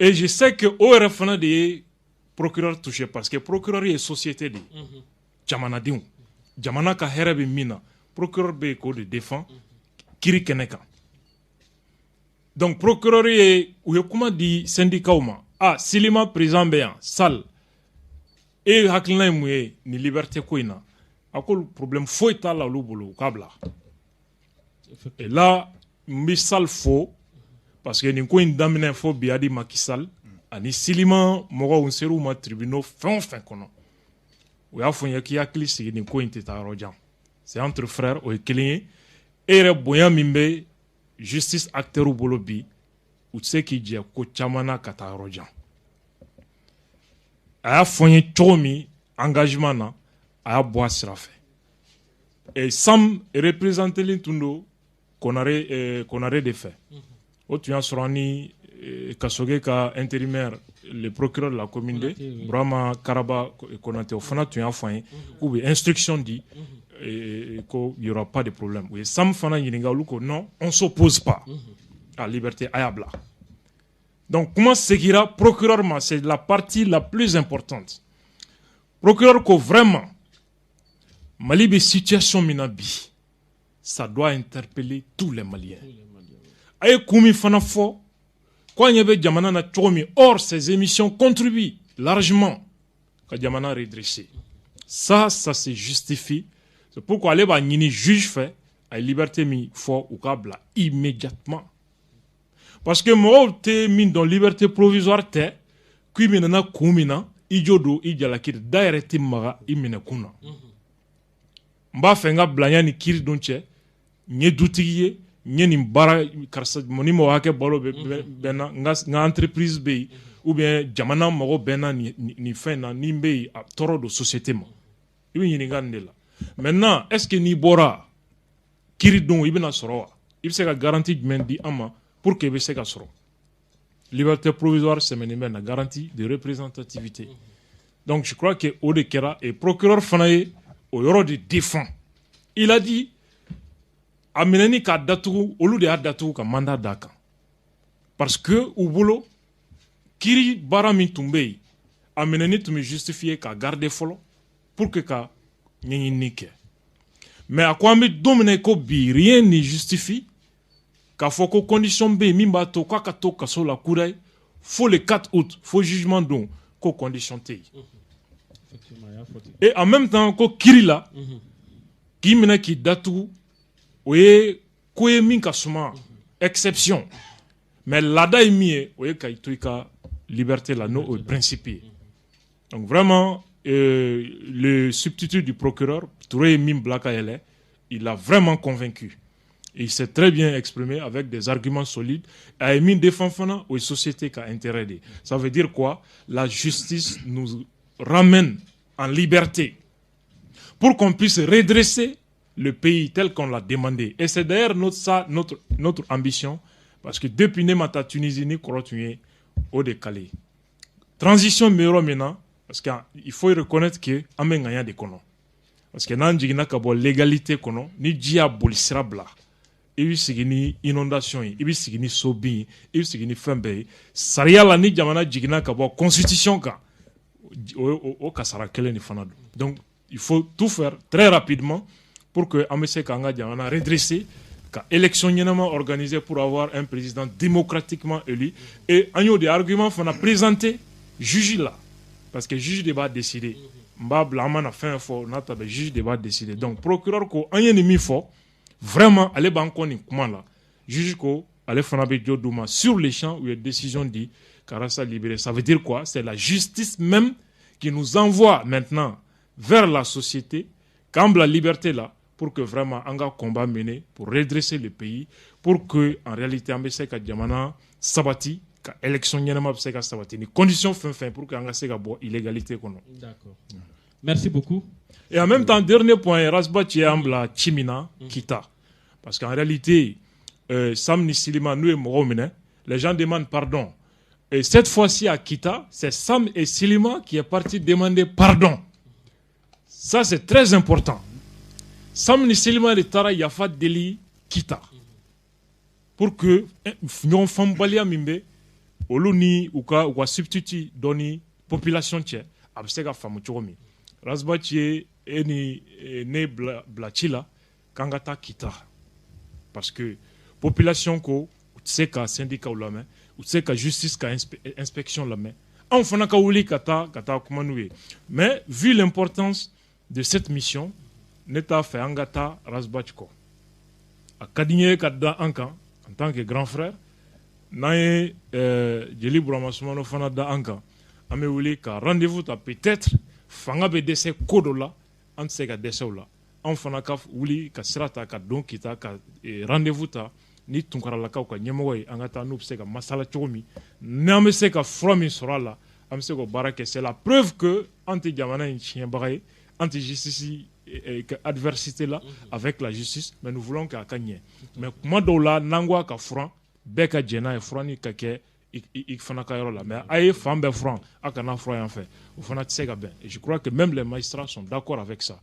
Et je sais que o yɛrɛ fana de ye procureur touché, parce que procureur ye société de ye, jamanadenw, jamana ka hɛrɛ bɛ min na, procureur bɛ yen k'o de défend kiiri kɛnɛ kan. Donc procureur ye, u ye kuma di syndicat ma: ah, Silima président bɛ yan, Sall, e hakilina ye mun ye nin liberté ko in na? A ko problème foyi t'a la olu bolo, u k'a bila. Et là, n bɛ Sall fo, parce que nin ko in daminɛ fo bi, Adi Macky Sall ani Silima mɔgɔw, n ser'u ma tribunaux fɛn o fɛn kɔnɔ, u y'a fɔ n ye k'i hakili sigi, nin ko in tɛ taa yɔrɔ jan, c'est entre frères. O ye kelen ye. E yɛrɛ bonya min bɛ justice acteurs bolo bi, u tɛ se k'i jɛ ko caman na ka taa yɔrɔ jan. A y'a fɔ n ye cogo min engagement na, a y'a bɔ a sira fɛ. Et Sam représenté tun don Konare, Konare de fɛ. O tun y'a sɔrɔ an ni Kasoge ka intérimaire, le procureur de la commune de Burama Karaba Konate, o fana tun y'a fɔ an ye k'u bɛ instruction di ko il y aura pas de problème. U ye Sam fana ɲininka, olu ko non, on s'oppose pas à liberté, a y'a bila. Donc kuma segira procureur ma, c'est la partie la plus importante. Procureur ko vraiment, Mali bɛ situation min na bi, ça doit interpeller tous les Maliens. A ye kun min fana fɔ ko an ɲɛ bɛ jamana na cogo min, or ces émissions contribuent largement ka jamana redresser. Ça se justifie. C'est pourquoi ale b'a ɲini juge fɛ, a ye liberté min fɔ, u k'a bila immédiatement, parce que mɔgɔw tɛ min dɔn, liberté provisoire tɛ k'i minɛna kun min na, i jo don, i jalaki da yɛrɛ tɛ maga i minɛ kun na. N b'a fɛ n ka bila yanni kiiri don cɛ, n ye dutigi ye, n ye nin baara, karisa ni mɔgɔ hakɛ balo bɛ bɛ na, n ka entreprise bɛ yen, ou bien jamana mago bɛ n na nin fɛn na, ni n bɛ yen, a tɔɔrɔ don société ma. I bɛ ɲininka nin de la. Maintenant, est ce que n'i bɔra kiiri don, i bɛna sɔrɔ wa? I bɛ se ka garantie jumɛn di an ma pour que i bɛ se ka sɔrɔ? Liberté provisoire sɛmɛnen bɛ na garantie de représentativité. Donc je crois que o de kɛra. Et procureur fana ye o yɔrɔ de défend. Il a dit a minɛni k'a datugu, olu de y'a datugu ka mandat d'a kan, parce que u bolo, kiiri baara min tun bɛ yen, a minɛni tun bɛ justifier ka garder fɔlɔ pour que ka ɲɛɲinini kɛ. Mais a ko an bɛ don min na i ko bi, rien ne justifie k'a fɔ ko condition bɛ yen min b'a to k'a ka to kaso la kudayi fo le 4 août, fo jugement don, ko condition tɛ yen. Et en même temps, ko kiiri la, k'i minɛ k'i datugu, o ye ko ye min ka suma, exception. Mais laada ye min ye, o ye ka i to i ka liberté la, n'o ye principe ye. Donc vraiment, le substitut du procureur Touré ye min bila ka yɛlɛ, il a vraiment convaincu et il s'est très bien exprimé avec des arguments solides. A ye min défend fana, o ye société ka intérêt de ye. Ça veut dire quoi? La justice nous ramène en liberté pour qu'on puisse redresser le pays tel qu'on l'a demandé. Et c'est d'ailleurs notre, ça, notre ambition, parce que depuis ne ma taa Tunisie, ni kɔrɔ tun ye o de kale. Transition bɛ yɔrɔ min na, parce qu'il faut reconnaître que an bɛ ŋaɲa de kɔnɔ. Parce que n'an jiginna ka bɔ légalité kɔnɔ, ni ji y'a boli sira bila, i bɛ sigi ni inondation ye, i bɛ sigi ni so bin ye, i bɛ sigi ni fɛn bɛɛ ye. Sariya la, ni jamana jiginna ka bɔ constitution kan, o kasara kelen de fana don. Donc il faut tout faire très rapidement pour que an bɛ se k'an ka jamana redresser, ka élection ɲɛnama organiser pour avoir un président démocratiquement élu. Et an y'o de argument fana présenté juge la, parce que juge de b'a décider. N b'a bila, an mana fɛn fɔ n'a ta bɛ, juge de b'a décider. Donc procureur ko an ye nin min fɔ, vraiment, ale b'an kɔ nin kuma la. Juge ko ale fana bɛ jo d'u ma. Sur le champ, u ye décision di ka Rasta libérer. Ça veut dire quoi? C'est la justice même qui nous envoie maintenant vers la société, k'an bila liberté la, pour que vraiment an ka combat mener pour redresser le pays, pour que en réalité an bɛ se ka jamana sabati, ka élection ɲɛnama bɛ se ka sabati ni condition fɛn fɛn, pour que an ka se ka bɔ illégalité kɔnɔ. D'accord. Merci beaucoup. Et en même temps, dernier point, Ras Bath y'an bila ci min na Kita, parce qu'en réalité, Sam ni Silima n'u ye mɔgɔw minɛ, les gens demandent pardon. Et cette fois-ci à Kita, c'est Sam et Silima qui est parti demander pardon. Ça, c'est très important. Sam ni Silima de taara yafa deli Kita pour que ɲɔgɔn faamubaliya min bɛ Olu ni u ka substitut dɔ ni population cɛ, a bɛ se ka faamu cogo min. Ras Bath ye e ni ne bila ci la k'an ka taa Kita, parce que population ko u tɛ se ka syndicat lamɛn, u tɛ se ka justice ka inspection lamɛn. Anw fana ka wuli ka taa kuma n'u ye. Mais vu l'importance de cette mission, ne t'a fɛ an ka taa Ras Bath kɔ. A ka di n ye ka da an kan en tant que grand frère. N'an ye jeli Burama Sumano fana da an kan, an bɛ wuli ka rendez-vous ta. Peut-être fanga bɛ dɛsɛ ko dɔ la, an tɛ se ka dɛsɛ o la. Anw fana ka wuli ka sira ta ka don Kita ka rendez-vous ta ni Tunkaralakaw ka ɲɛmɔgɔ ye, an ka taa n'u bɛ se ka masala cogo min, n'an bɛ se ka fura min sɔrɔ a la, an bɛ se k'o baara kɛ. C'est la preuve que an tɛ jamana in tiɲɛbaga ye, an tɛ justice adversité la avec la justice, mais nous voulons k'a ka ɲɛ. Mais kuma dɔw la, n'an ko a ka furan, bɛɛ ka jɛn n'a ye, furanni ka kɛ i fana ka yɔrɔ la. Mais a ye fan bɛɛ furan, a kana furan yan fɛ, o fana tɛ se ka bɛn. Et je crois que même les magistrats sont d'accord avec ça.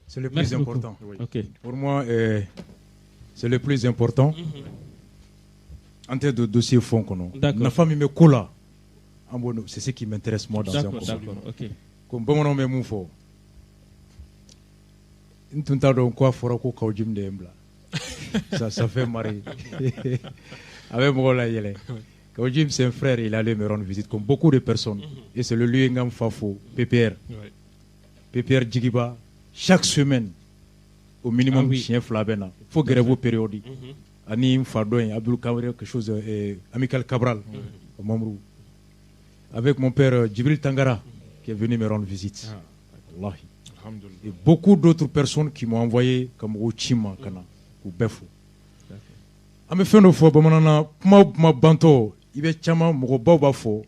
C'est le plus important. Oui. Okay. Pour moi, c'est le plus important. En tête de dossier fond kɔnɔ. Nafa min bɛ ko la, an b'o, c'est ce qui m'intéresse moi dans un D'accord, ok. Ko bamananw bɛ mun fɔ? N tun t'a dɔn ko a fɔra ko Kaou Djim de ye n bila. Ça fait marrer. A bɛ mɔgɔw la yɛlɛ. Kaou Djim, c'est un frère, il allait me rendre visite comme beaucoup de personnes. Et c'est le lieu n fa fo PPR. PPR Jigiba, chaque semaine, au minimum, siɲɛ 2 bɛ na. Fo grève période. Ani n fa dɔ in, Abdul Kamara, quelque chose, Amical Cabral, membre. Avec mon père Djibril Tangara, qui est venu me rendre visite. Wallahi. Et beaucoup d'autres personnes qui m'ont envoyé ka mɔgɔw ci n ma ka na k'u bɛɛ fo. An bɛ fɛn dɔ fɔ bamanan na, kuma o kuma bantɔ, i bɛ caman mɔgɔbaw b'a fɔ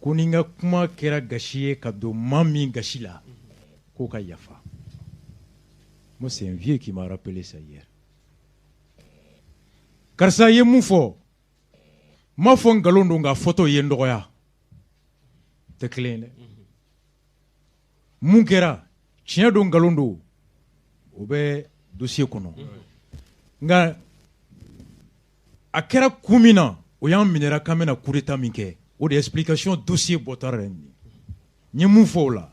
ko ni n ka kuma kɛra gasi ye ka don maa min gasi la, k'o ka yafa. Moi, c'est un vieux qui m'a rappelé ça hier. Karisa ye mun fɔ? N m'a fɔ nkalon don, nka fɔtɔ ye n dɔgɔya. Tɛ kelen ye dɛ. Mun kɛra, tiɲɛ don, nkalon don, o bɛ dossier kɔnɔ. Nka a kɛra kun min na, o y'an minɛra k'an bɛna coup d'état min kɛ, o de explication dossier bɔtɔ yɛrɛ nin ye. N ye mun fɔ o la,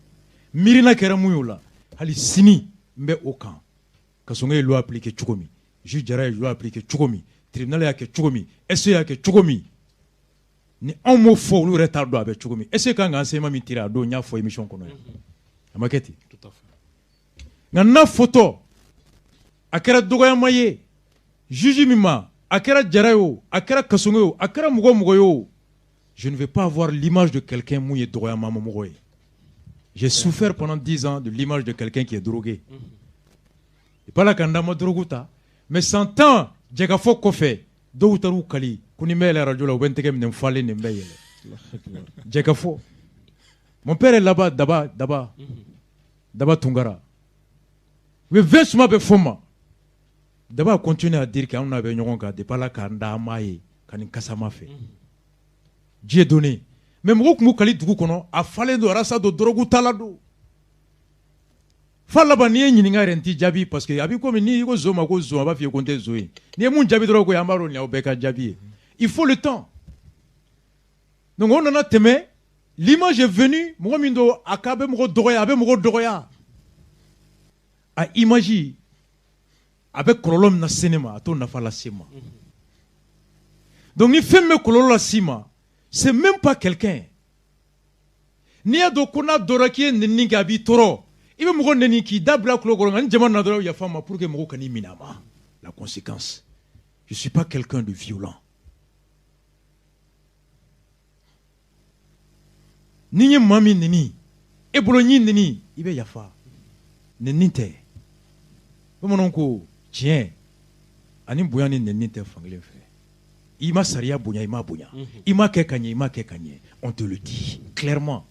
miirina kɛra mun ye o la, hali sini n bɛ o kan. Kasɔnkɛ ye loi appliquer cogo min, juge Jara ye loi appliquer cogo min, tribunal y'a kɛ cogo min, SE y'a kɛ cogo min, ni anw m'o fɔ, olu yɛrɛ t'a dɔn a bɛ cogo min. SE kan ka enseignement min tirer a don, n y'a fɔ émission kɔnɔ yan, a ma kɛ ten. Nka n'a fɔtɔ a kɛra dɔgɔyama ye juge min ma, a kɛra Jara ye o, a kɛra Kasɔnkɛ ye o, a kɛra mɔgɔ o mɔgɔ ye o, je ne vais pas avoir l'image de quelqu'un mun ye dɔgɔyama mɔgɔ ye. J'ai souffert pendant 10 ans de l'image de quelqu'un qui est drogué. Et pas la ka n da ma drogue ta, mais 100 ans jɛkafɔ kɔfɛ, dɔw taar'u kali ko ni n bɛ yɛlɛ radio la, u bɛ n tɛgɛ minɛ, n falen de n bɛ yɛlɛ. Jɛkafɔ. Mon père est là-bas, Daba, Daba, Daba Tunkara. U ye 20 suma bɛ fɔ n ma. Daba a continué à dire qu'anw n'a bɛ ɲɔgɔn kan depuis Ala k'an da an m'a ye ka nin kasama fɛ. Dieu donné. Mais mɔgɔw tun b'u kali dugu kɔnɔ, a falen don, arasa don, drogue tala don. Fa laban n'i ye ɲininka yɛrɛ, n t'i jaabi, parce que a b'i komi n'i ko zon ma ko zon, a b'a f'i ye ko n tɛ zon ye. N'i ye mun jaabi dɔrɔn ko an b'a dɔn nin y'aw bɛɛ ka jaabi ye. Il faut le temps. Donc o nana tɛmɛ, l'image est venue, mɔgɔ min don, a k'a bɛ mɔgɔ dɔgɔya, a bɛ mɔgɔ dɔgɔya. A image a bɛ kɔlɔlɔ min lase ne ma, a t'o nafa lase n ma. Donc ni fɛn min bɛ kɔlɔlɔ lase i ma, c'est même pas quelqu'un. N'i y'a dɔn ko n'a dɔnna k'i ye nɛni kɛ, a b'i tɔɔrɔ, i bɛ mɔgɔ nɛni k'i da bila tulo kɔrɔ, nka ni jama nana dɔrɔn, yafa n ma, pour que mɔgɔw kan'i minɛ a ma. La conséquence, je suis pas quelqu'un de violent. Ni n ye maa min nɛni, e bolo n y'i nɛni, i bɛ yafa. Nɛni tɛ. Bamananw ko tiɲɛ ani bonya ni nɛni tɛ fankelen fɛ. I ma sariya bonya, i ma bonya. I ma kɛ ka ɲɛ, i ma kɛ ka ɲɛ. On te le dit clairement.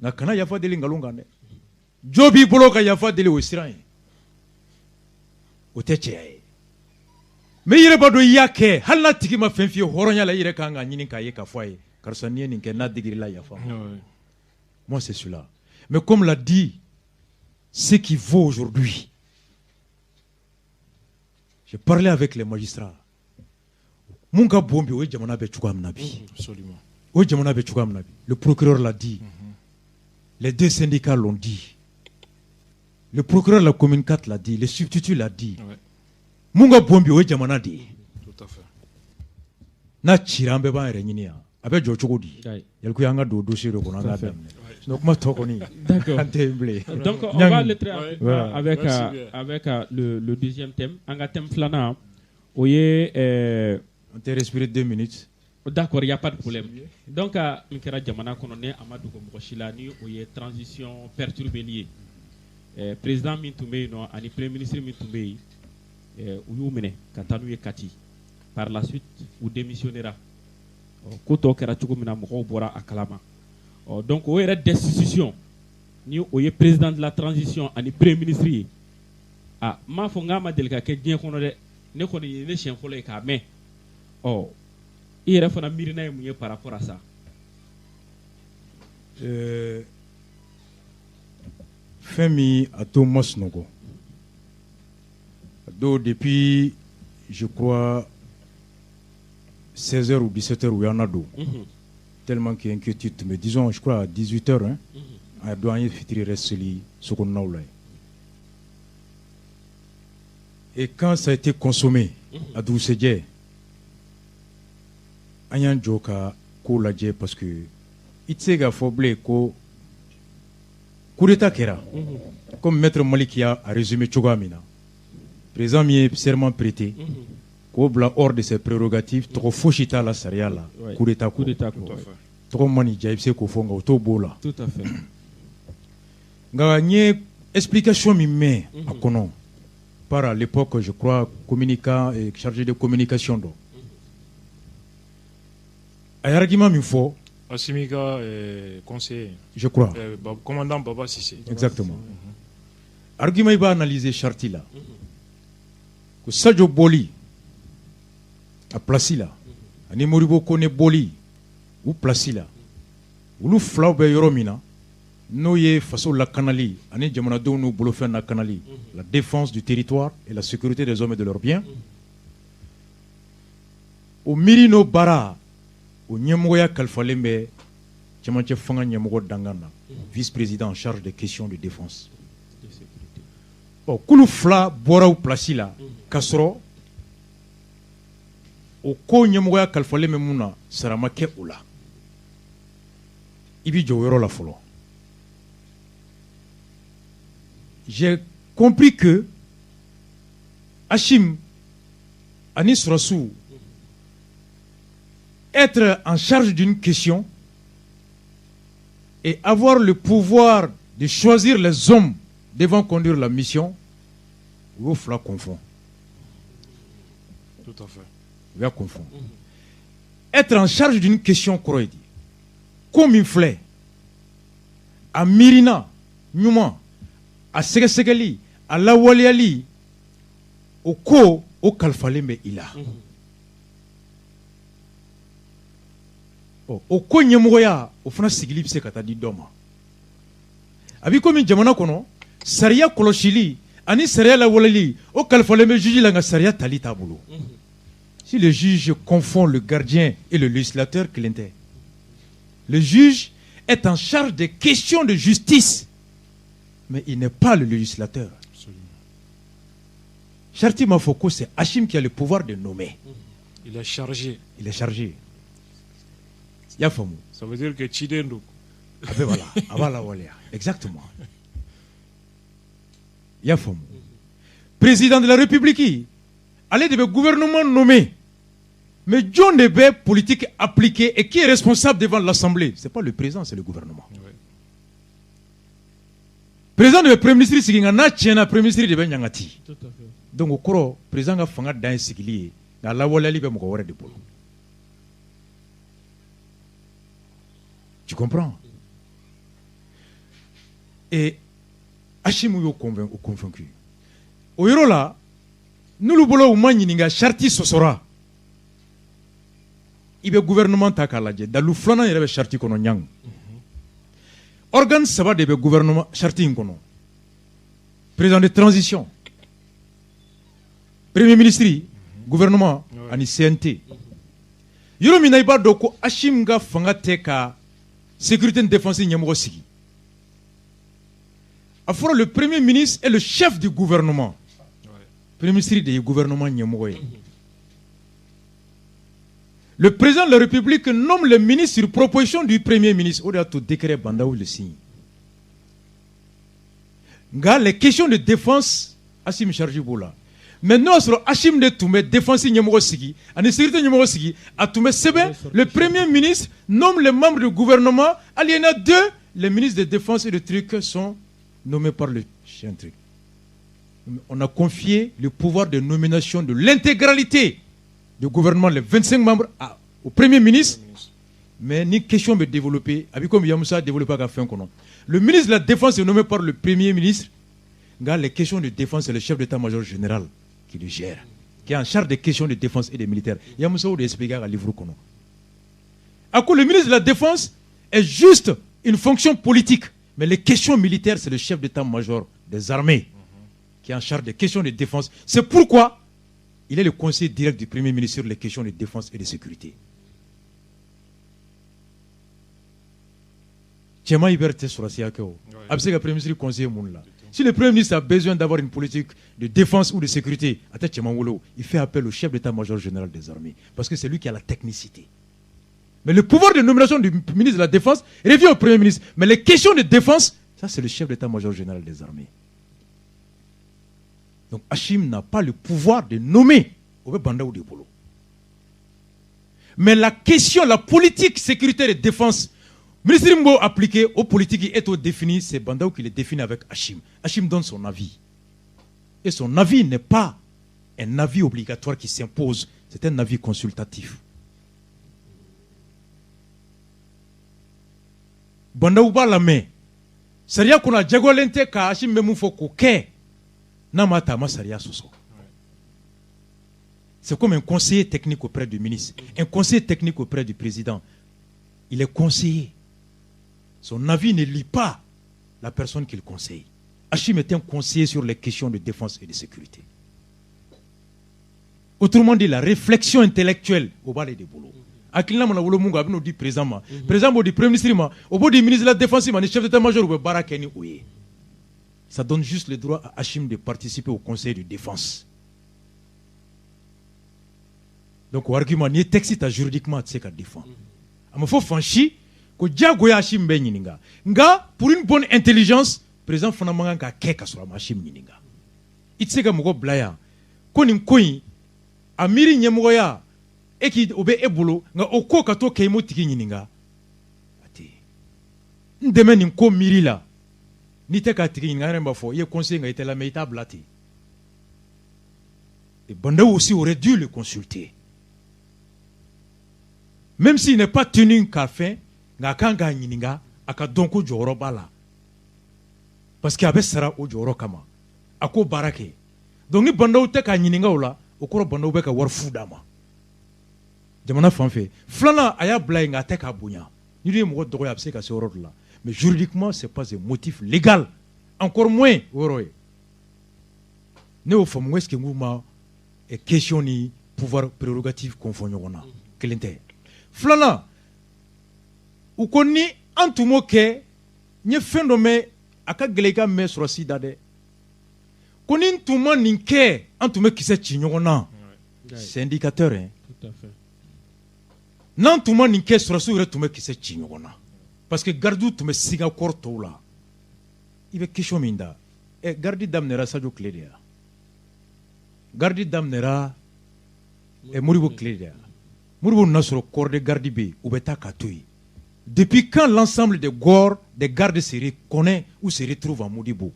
Nka kana yafa deli nkalon kan dɛ. Jo b'i bolo ka yafa deli, o siran ye. O tɛ cɛya ye. Mais i yɛrɛ b'a dɔn i y'a kɛ, hali n'a tigi ma fɛn f'i ye, hɔrɔnya la i yɛrɛ kan k'a ɲini k'a ye k'a fɔ a ye, karisa n'i ye nin kɛ, n'a digir'i la, yafa n ma. Moi, c'est cela. Mais comme l'a dit, ce qui vaut aujourd'hui, j'ai parlé avec les magistrats. Mun ka bon bi, o ye jamana bɛ cogoya min na bi. O ye jamana bɛ cogoya min na bi. Le procureur l'a dit. Les deux syndicats l'ont dit. Le procureur de la commune 4 l'a dit. Le substitut l'a dit. Mun ka bon bi, o ye jamana de ye. N'a cira, an bɛɛ b'an yɛrɛ ɲini yan. A bɛ jɔ cogo di? Yaliku an ka don dossier dɔ kɔnɔ, an k'a daminɛ. Sinon kuma tɔ kɔni, an tɛ yen bilen. Donc on va aller très rapidement avec le deuxième thème. An ka thème filanan, o ye On tɛ respirer 2 minutes. D'accord, il y a pas de problème. Donc min kɛra jamana kɔnɔ, ne a ma dogo mɔgɔ si la, ni o ye transition perturbée ye. Président min tun bɛ yen nɔ ani premier ministre min tun bɛ yen, u y'u minɛ ka taa n'u ye Kati. Par la suite, u démissionnera. Ko tɔ kɛra cogo min na, mɔgɔw bɔra a kalama. Ɔ, donc o yɛrɛ destitution, ni o ye président de la transition ani premier ministre ye, a n m'a fɔ n k'a ma deli ka kɛ diɲɛ kɔnɔ dɛ, ne kɔni ye ne siɲɛ fɔlɔ ye k'a mɛn. Ɔ, i yɛrɛ fana miirina ye mun ye par rapport à ça? Fɛn min a to n ma sunɔgɔ a don, depuis, je crois, 16 heures ou 17 heures u y'an ladon, tellement que inquiétude tun bɛ, disons, je crois à 18 heures, hein, a don an ye fitiri yɛrɛ seli sokɔnɔnaw la yen. Et quand ça a été consommé, a dugusɛjɛ an y'an jɔ ka ko lajɛ, parce que i tɛ se k'a fɔ bilen ko coup d'état kɛra. Comme maître Malik y'a résumé cogoya min na, président min ye serment prêté k'o bila hors de ses prérogatives, tɔgɔ fosi t'a la sariya la coup d'état coup kɔ. d'état kɔ. Tɔgɔ man n'i diya, i bɛ se k'o fɔ, nka o t'o b'o la. Tout à fait. Nka n ye explication min mɛn a kɔnɔ par, à l'époque, je crois, communicant chargé de communication dɔ, a ye argument min fɔ. Assimi ka conseiller. Je crois. Commandant Baba Cissé. Exactement. Argument, i b'a analyser charte la ko Sadio bɔli a place la ani Modibo Kone bɔli u place la, olu filaw bɛ yɔrɔ min na, n'o ye faso lakanali ani jamanadenw n'u bolofɛn lakanali, la défense du territoire et la sécurité des hommes et de leurs biens, o miiri n'o baara, o ɲɛmɔgɔya kalifalen bɛ cɛmancɛ fanga ɲɛmɔgɔ dangan na, vice-président en charge des questions de défense. De sécurité. Ɔ, k'olu fila bɔra u place la k'a sɔrɔ o ko ɲɛmɔgɔya kalifalen bɛ mun na, sara ma kɛ o la. I b'i jɔ o yɔrɔ la fɔlɔ. J'ai compris que Assimi ani sɔrɔsiw, être en charge d'une question et avoir le pouvoir de choisir les hommes devant conduire la mission, u y'o fila confond. Tout à fait. U y'a confond. Être en charge d'une question kɔrɔ ye di? Ko min filɛ, a miirina ɲuman, a sɛgɛsɛgɛli, a lawaleyali, o ko o kalifalen bɛ i la. Ɔ, o ko ɲɛmɔgɔya, o fana sigili bɛ se ka taa di dɔ ma. A b'i komi jamana kɔnɔ, sariya kɔlɔsili ani sariya lawaleli, o kalifalen bɛ juge la, nka sariya tali t'a bolo. Si le juge confond le gardien et le législateur, kelen tɛ. Le juge est en charge des questions de justice, mais il n'est pas le législateur. Charte m'a fɔ ko c'est Assimi qui a le pouvoir de nommer. Il est chargé. Il est chargé. I y'a faamu? Ça veut dire que ciden don. A bɛ, voilà, a b'a lawaleya, exactement. I y'a faamu? Président de la République, ale de bɛ gouvernement nommé, mais jɔn de bɛ politique appliquée et qui est responsable devant l'Assemblée? C'est pas le président, c'est le gouvernement. Président de bɛ premier ministre sigi, nka n'a tiɲɛna, premier ministre de bɛ ɲangati. Tout à fait. Donc o kɔrɔ, président ka fanga dan ye sigili ye, nka lawaleyali bɛ mɔgɔ wɛrɛ de bolo. Tu comprends? Et Assimi y'o convaincu. O yɔrɔ la, n'olu bolo u ma ɲininka, charte sɔsɔra. I bɛ gouvernement ta k'a lajɛ, dalu filanan yɛrɛ bɛ charte kɔnɔ ɲangi. Organe saba de bɛ gouvernement charte in kɔnɔ. Président de transition, premier ministre, gouvernement ani CNT. Yɔrɔ min na i b'a dɔn ko Assimi ka fanga tɛ ka sécurité ni défense ɲɛmɔgɔ sigi, a fɔra le premier ministre est le chef du gouvernement. Premier ministre de ye gouvernement ɲɛmɔgɔ ye. Le président de la République nomme le ministre sur proposition du premier ministre. O de y'a to décret, Bah N'Daw le signe. Nka les questions de défense, Assimi charge b'o la. Mais n'o y'a sɔrɔ Assimi de tun bɛ défense ɲɛmɔgɔ sigi ani sécurité ɲɛmɔgɔ sigi, a tun bɛ sɛbɛn le premier ministre nomme les membres du gouvernement, alinéa 2, les ministres de défense et de trucs sont nommés par le chien truc. On a confié le pouvoir de nomination de l'intégralité du gouvernement, les 25 membres, au premier ministre. Mais ni question bɛ développer, a bɛ comme Yamoussa développé a ka fɛn kɔnɔ. Le ministre de la Défense est nommé par le premier ministre. Nka les questions de défense, c'est le chef d'état-major général qui le gère, qui est en charge des questions de défense et des militaires. Yamoussa o de expliqué a ka livre kɔnɔ. A ko le ministre de la Défense est juste une fonction politique, mais les questions militaires, c'est le chef d'état-major des armées qui est en charge des questions de défense. C'est pourquoi il est le conseiller direct du premier ministre sur les questions de défense et de sécurité. Cɛman Hubert tɛ sɔrɔsiya kɛ o. A bɛ se ka premier ministre conseiller mun la? Si le premier ministre a besoin d'avoir une politique de défense ou de sécurité, a tɛ Cɛman wele o. Il fait appel au chef d'état-major général des armées parce que c'est lui qui a la technicité. Mais le pouvoir de nomination du ministre de la Défense revient au premier ministre. Mais les questions de défense, ça c'est le chef d'état-major général des armées. Donc Assimi n'a pas le pouvoir de nommer o bɛ Bah N'Daw de bolo. Mais la question, la politique sécuritaire et défense, ministre min b'o appliquer, o politique est au défini, c'est Bah N'Daw qui le définit avec Assimi. Assimi donne son avis. Et son avis n'est pas un avis obligatoire qui s'impose, c'est un avis consultatif. Bah N'Daw b'a lamɛn. Sariya kɔnɔ a jagoyalen tɛ ka Assimi bɛ mun fɔ k'o kɛ n'a ma ta a ma sariya sɔsɔ. C'est comme un conseiller technique auprès du ministre, un conseiller technique auprès du président. Il est conseiller. Son avis ne lie pas la personne qu'il conseille. Assimi est un conseiller sur les questions de défense et de sécurité. Autrement dit, la réflexion intellectuelle o b'ale de bolo. Hakilina mana wolo mun kan, a bɛ n'o di président ma. Président b'o di premier ministre ma, o b'o di ministre de la défense ma, ni chef d'état-major u bɛ baara kɛ ni o ye. Ça donne juste le droit à Assimi de participer au conseil de défense. Donc o argument, n'i ye texte ta juridiquement, a tɛ se ka défend. A ma fɔ fan si ko diyagoya Assimi bɛ ɲininka. Nka pour une bonne intelligence, président fana man kan ka kɛ ka sɔrɔ a ma Assimi ɲininka. I tɛ se ka mɔgɔ bila yan ko nin ko in a miiri ɲɛmɔgɔya e k'i o bɛ e bolo, nka o ko ka to kɛ i m'o tigi ɲininka, a tɛ yen. N dɛmɛ nin ko miiri la, n'i tɛ k'a tigi ɲininka, an yɛrɛ b'a fɔ i ye conseil nka i tɛ lamɛn, i t'a bila ten. Et Bah N'Daw aussi aurait dû le consulter. Même s'il n'est pas tenu k'a fɛn, nka a kan k'a ɲininka a ka dɔn ko jɔyɔrɔ b'a la. Parce que a bɛ sara o jɔyɔrɔ kama. A k'o baara kɛ. Donc ni Bah N'Daw tɛ k'a ɲininka o la, o kɔrɔ Bah N'Daw bɛ ka wari fu d'a ma. Jamana fan fɛ. Filanan, a y'a bila yen nka a tɛ k'a bonya. N'i dun ye mɔgɔ dɔgɔya, a bɛ se ka se yɔrɔ dɔ la. Mais juridiquement, c'est pas un motif légal. Encore moins o yɔrɔ ye. Ne y'o faamu, est-ce que n k'u ma question ni pouvoir prérogative confond ɲɔgɔn na? Kelen tɛ. Filanan, u ko ni an tun m'o kɛ, n ye fɛn dɔ mɛn, a ka gɛlɛn i ka mɛn sɔrɔsi da dɛ. Ko ni n tun ma nin kɛ, an tun bɛ kisɛ ci ɲɔgɔn na. C'est indicateur, hein. Tout à fait. N'an tun ma nin kɛ, sɔrɔsiw yɛrɛ tun bɛ kisɛ ci ɲɔgɔn na. Parce que gardiw tun bɛ siga kɔrɔ tɔw la. I bɛ question min da, ɛ garde daminɛra Sadio tile de ya. Garde daminɛra Modibo tile de ya. Modibo nana sɔrɔ corps de garde bɛ yen, u bɛ taa ka to yen. Depuis quand l'ensemble des corps des gardes se reconnaît ou se retrouve en Modibo?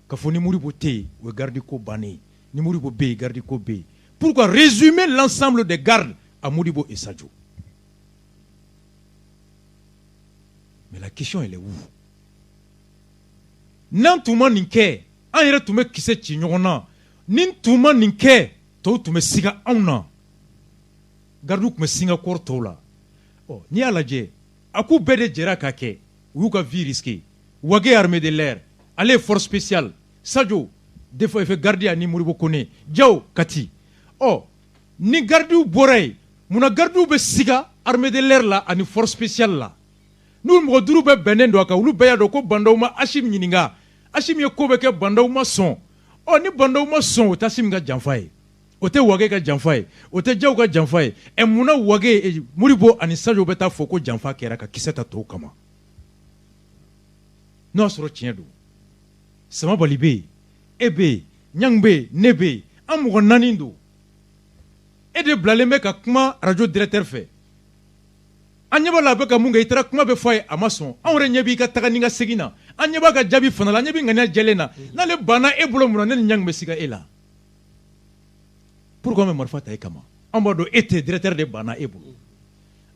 K'a fɔ ni Modibo tɛ yen, o ye garde ko bannen ye. Ni Modibo bɛ yen, garde ko bɛ yen. Pourquoi résumer l'ensemble des gardes à Modibo et Sadio? Mais la question, elle est où? N'an tun ma nin kɛ, an yɛrɛ tun bɛ kisɛ ci ɲɔgɔn na. Ni tun ma nin kɛ, tɔw tun bɛ siga anw na. Gardiw tun bɛ singa kɔrɔ tɔw la. Ɔ, n'i y'a lajɛ, a k'u bɛɛ de jɛra k'a kɛ. U y'u ka vie risquée. Wagué armée de l'air, ale ye force spéciale. Sadio, défense garde ani Modibo Kone, Diaw Kati. Ɔ, ni gardiw bɔra yen, Munna gardiw bɛ siga armée de l'air la ani force spéciale la? N'u mɔgɔ duuru bɛɛ bɛnnen don a kan, olu bɛɛ y'a dɔn ko Bah N'Daw ma Assimi ɲininka. Assimi ye ko bɛɛ kɛ, Bah N'Daw ma sɔn. Ɔ, ni Bah N'Daw ma sɔn, o tɛ Assimi ka janfa ye, o tɛ Wagué ka janfa ye, o tɛ Diaw ka janfa ye. Ɛ, munna Wagué, Modibo ani Sadio bɛ taa fɔ ko janfa kɛra ka kisɛ ta tɔw kama, n'o y'a sɔrɔ tiɲɛ don? Samabali bɛ yen, e bɛ yen, Ɲang bɛ yen, ne bɛ yen, an mɔgɔ naani don. E de bilalen bɛ ka kuma radio directeur fɛ. An ɲɛ b'a la, a bɛ ka mun kɛ. I taara kuma bɛ fɔ a ye, a ma sɔn. Anw yɛrɛ ɲɛ b'i ka taga ni ka segin na, an ɲɛ b'a ka jaabi fana la, an ɲɛ bɛ ŋaniya jɛlen na. N'ale banna e bolo, mun na ne ni Ɲang bɛ siga e la? Pourquoi an bɛ marifa ta e kama? An b'a dɔn e tɛ directeur de banna e bolo.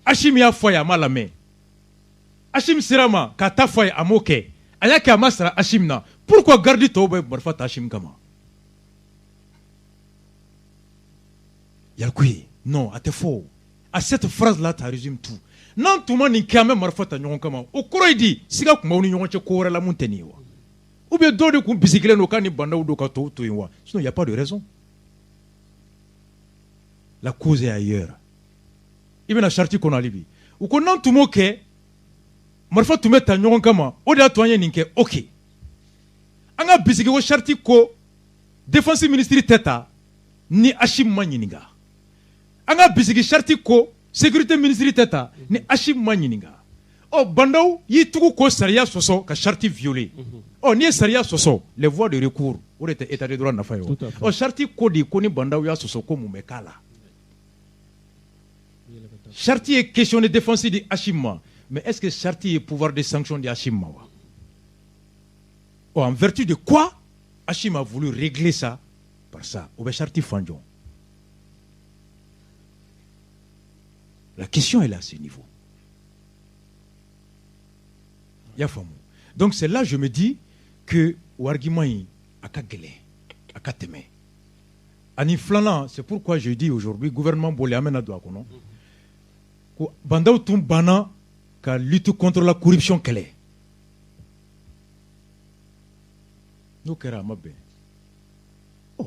Assimi y'a fɔ a ye, a ma lamɛn. Assimi sera a ma k'a ta fɔ a ye, a m'o kɛ. A y'a kɛ, a ma sara Assimi na. Pourquoi garde tɔw bɛ marifa ta Assimi kama? Yalikuye, non, a tɛ fɔ. A cette phrase là, ça résume tout. N'an tun ma nin kɛ, an bɛ marifa ta ɲɔgɔn kama, o kɔrɔ ye di? Siga tun b'aw ni ɲɔgɔn cɛ ko wɛrɛ la mun tɛ nin ye wa? Ou bien dɔw de tun bisigilen don k'a ni Bah N'Daw don ka tɔw to yen wa? Sinon, il y a pas de raison. La cause est ailleurs. I bɛna charte kɔnɔ hali bi, u ko n'an tun m'o kɛ, marifa tun bɛ ta ɲɔgɔn kama, o de y'a to an ye nin kɛ. Ok, an ka bisigi ko charte ko défense ministre tɛ ta ni Assimi ma ɲininka. An ka bisigi charte ko sécurité ministre tɛ ta ni Assimi ma ɲininka. Ɔ, Bah N'Daw y'i tugu ko sariya sɔsɔ ka charte violer. Ɔ, n'i ye sariya sɔsɔ, les voies de recours, o de tɛ état de droit nafa ye o. Ɔ, charte ko de ko ni Bah N'Daw y'a sɔsɔ, ko mun bɛ k'a la? Charte ye question de défense di Assimi ma, mais est-ce que charte ye pouvoir de sanction di Assimi ma wa? Ɔ, en vertu de quoi Assimi a voulu régler ça par ça? O bɛ charte fan jɔn? La question est là, à ce niveau. I y'a faamu? Donc c'est là je me dis que o argument in a ka gɛlɛn, a ka tɛmɛ. Ani filanan, c'est pourquoi je dis aujourd'hui, gouvernement bɔlen, an bɛna don a kɔnɔ, ko Bah N'Daw tun banna ka lutte contre la corruption kɛlɛ. N'o kɛra, a ma bɛn. Ɔ,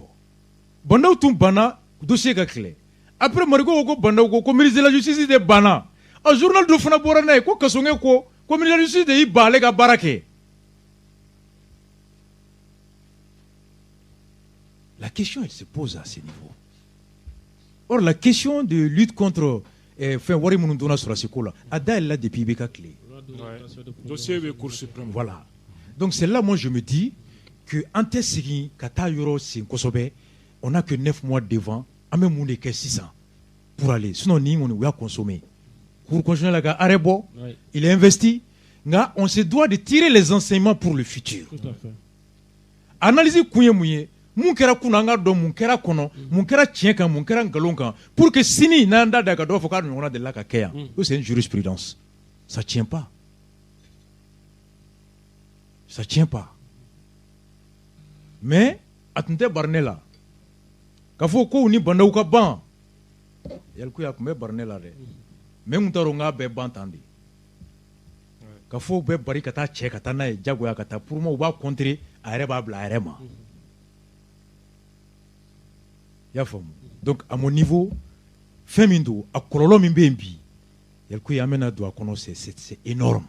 Bah N'Daw tun banna dossier ka kɛlɛ. Après, Mariko ko Bah N'Daw ko ministre de la justice de banna. Ɔ, journal dɔ fana bɔra n'a ye ko Kassogué ko ministre de la justice de y'i ban ale ka baara kɛ. La question, elle se pose à ce niveau. Or, la question de lutte contre fɛn wari minnu donna sɔrɔsi ko la, a dayɛlɛla depuis IBK tile. Dossier bɛ Cour suprême. Voilà. Donc c'est là, moi, je me dis que an tɛ segin ka taa yɔrɔ sen kosɛbɛ. On n'a que 9 mois devant. An bɛ mun de kɛ sisan pour aller? Sinon nin kɔni, u y'a consommé. Cour constitutionnelle ka arrêt bɔ, il est investi. Nka on se doit de tirer les enseignements pour le futur. Tout à fait. Analyse kun ye mun ye? Mun kɛra kunun, an ka dɔn mun kɛra kɔnɔ, mun kɛra tiɲɛ kan, mun kɛra nkalon kan, pour que sini n'an da da ka dɔ fɔ k'a ɲɔgɔnna delila ka kɛ yan. Ko c'est une jurisprudence, ça tient pas, ça tient pas. Mais a tun tɛ bari ne la k'a fɔ ko ni Bah N'Daw ka ban. Yalikuye, a tun bɛ bari ne la dɛ, mais n tun t'a dɔn k'a bɛɛ ban tan de, ka fɔ u bɛ bari ka taa cɛ ka taa n'a ye jagoya ka taa. Pour moi, u b'a contrer, a yɛrɛ b'a bila a yɛrɛ ma. I y'a faamu? Donc à mon niveau, fɛn min don, a kɔlɔlɔ min bɛ yen bi, Yalikuye, an bɛna don a kɔnɔ, c'est énorme.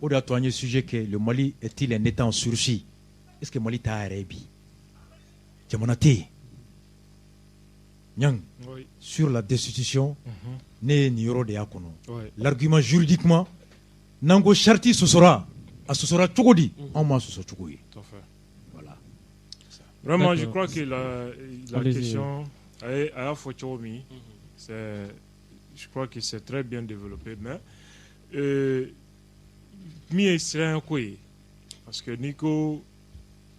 O de y'a to an ye sujet kɛ: le Mali est-il un état en sursis? Est-ce que Mali t'a yɛrɛ ye bi? Jamana tɛ yen. Ɲang, sur la destitution, ne ye nin yɔrɔ de y'a kɔnɔ. L'argument juridiquement, n'an ko charte sɔsɔra, a sɔsɔra cogo di? Anw m'a sɔsɔ cogo ye. Voilà. Vraiment, je crois que la question a y'a fɔ cogo min, c'est, je crois que c'est très bien développé, mais min ye siranɲɛ ko ye, parce que n'i ko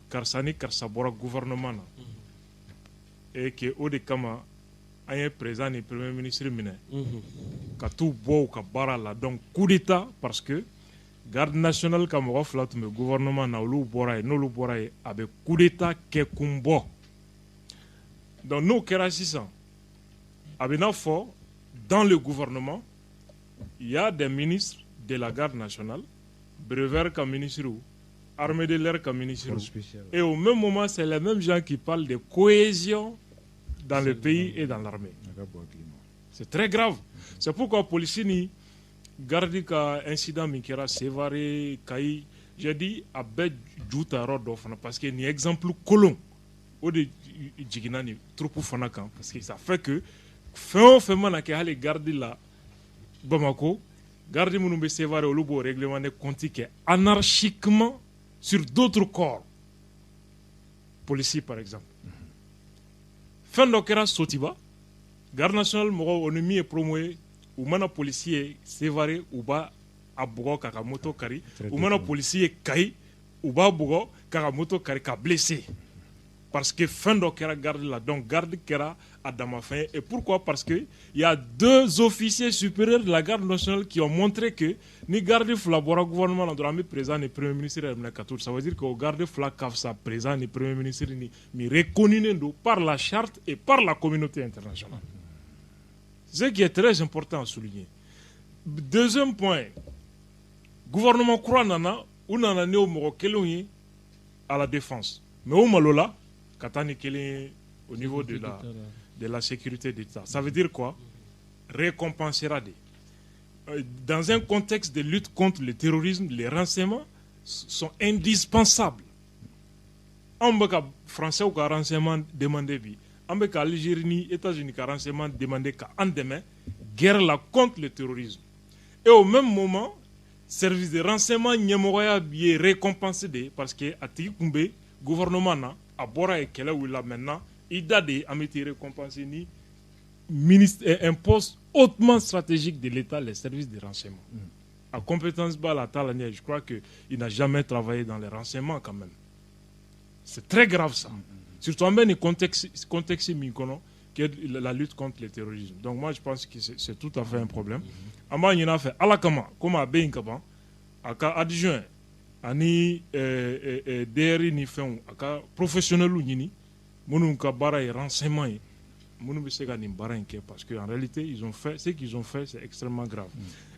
karisa ni karisa bɔra gouvernement na et que o de kama an ye président ni premier ministre minɛ ka t'u bɔ u ka baara la, donc coup d'état, parce que garde nationale ka mɔgɔ fila tun bɛ gouvernement na, olu bɔra yen. N'olu bɔra yen, a bɛ coup d'état kɛ kun bɔ. Donc n'o kɛra sisan, a bɛ n'a fɔ dans le gouvernement, il y a des ministres de la garde nationale, Brever ka ministre, armée de l'air ka ministre, et au même moment, c'est les mêmes gens qui parlent de cohésion dans le pays et dans l'armée. C'est très grave. C'est pourquoi polisi ni garde ka incident min kɛra Sevare, Kayi, j'ai dit a bɛɛ ju ta yɔrɔ dɔ fana, parce que nin exemple kolon o de jiginna nin troupe fana kan, parce que ça fait que fɛn o fɛn mana kɛ, hali garde la Bamako, garde minnu bɛ Sevare, olu b'o règlement de compte kɛ anarchiquement sur d'autres corps, policiers par exemple. Fɛn dɔ kɛra Sotiba, garde nationale mɔgɔw, o ni min ye promo ye, u mana polisi ye Sevare, u b'a a bugɔ k'a ka moto kari. U mana polisi ye Kayi, u b'a bugɔ k'a ka moto kari, ka blessé, parce que fɛn dɔ kɛra garde la. Donc garde kɛra a damafɛn. Et pourquoi? Parce que il y a deux officiers supérieurs de la garde nationale qui ont montré que ni garde fila bɔra gouvernement la dɔrɔn, an bɛ président ni premier ministre yɛrɛ minɛ ka to. Ça veut dire que o garde fila ka fisa président ni premier ministre ni min reconnu don par la charte et par la communauté internationale, ce qui est très important à souligner. Deuxième point, gouvernement kura nana, u nana ni o mɔgɔ kelenw ye à la défense, mais o malola ka taa ni kelen ye au niveau de la sécurité d'État. Ça veut dire quoi? Récompensera de. Dans un contexte de lutte contre le terrorisme, les renseignements sont indispensables. An bɛ ka français ka renseignement demander bi, an bɛ ka Algérie ni États-Unis ka renseignement demander ka an dɛmɛ guerre la contre le terrorisme. Et au même moment, service de renseignement ɲɛmɔgɔya ye récompensé de, parce que a tigi kun bɛ gouvernement na, a bɔra yen, kɛlɛ wulila. Maintenant, i da de an bɛ t'i récompenser ni ministre, un poste hautement stratégique de l'État, les services de renseignement. A compétence b'a la, t'a la ɲɛ. Je crois que il n'a jamais travaillé dans les renseignements quand même. C'est très grave, ça. Surtout an bɛ nin contexte min kɔnɔ, qui est la lutte contre le terrorisme. Donc moi, je pense que c'est tout à fait un problème. An b'a ɲini a fɛ, Ala kama, komi a bɛ yen ka ban, a ka adjoint ani DRI ni fɛnw, a ka professionnels ɲini minnu ka baara ye renseignement ye, minnu bɛ se ka nin baara in kɛ, parce que en réalité, ils ont fait ce qu'ils ont fait, c'est extrêmement grave.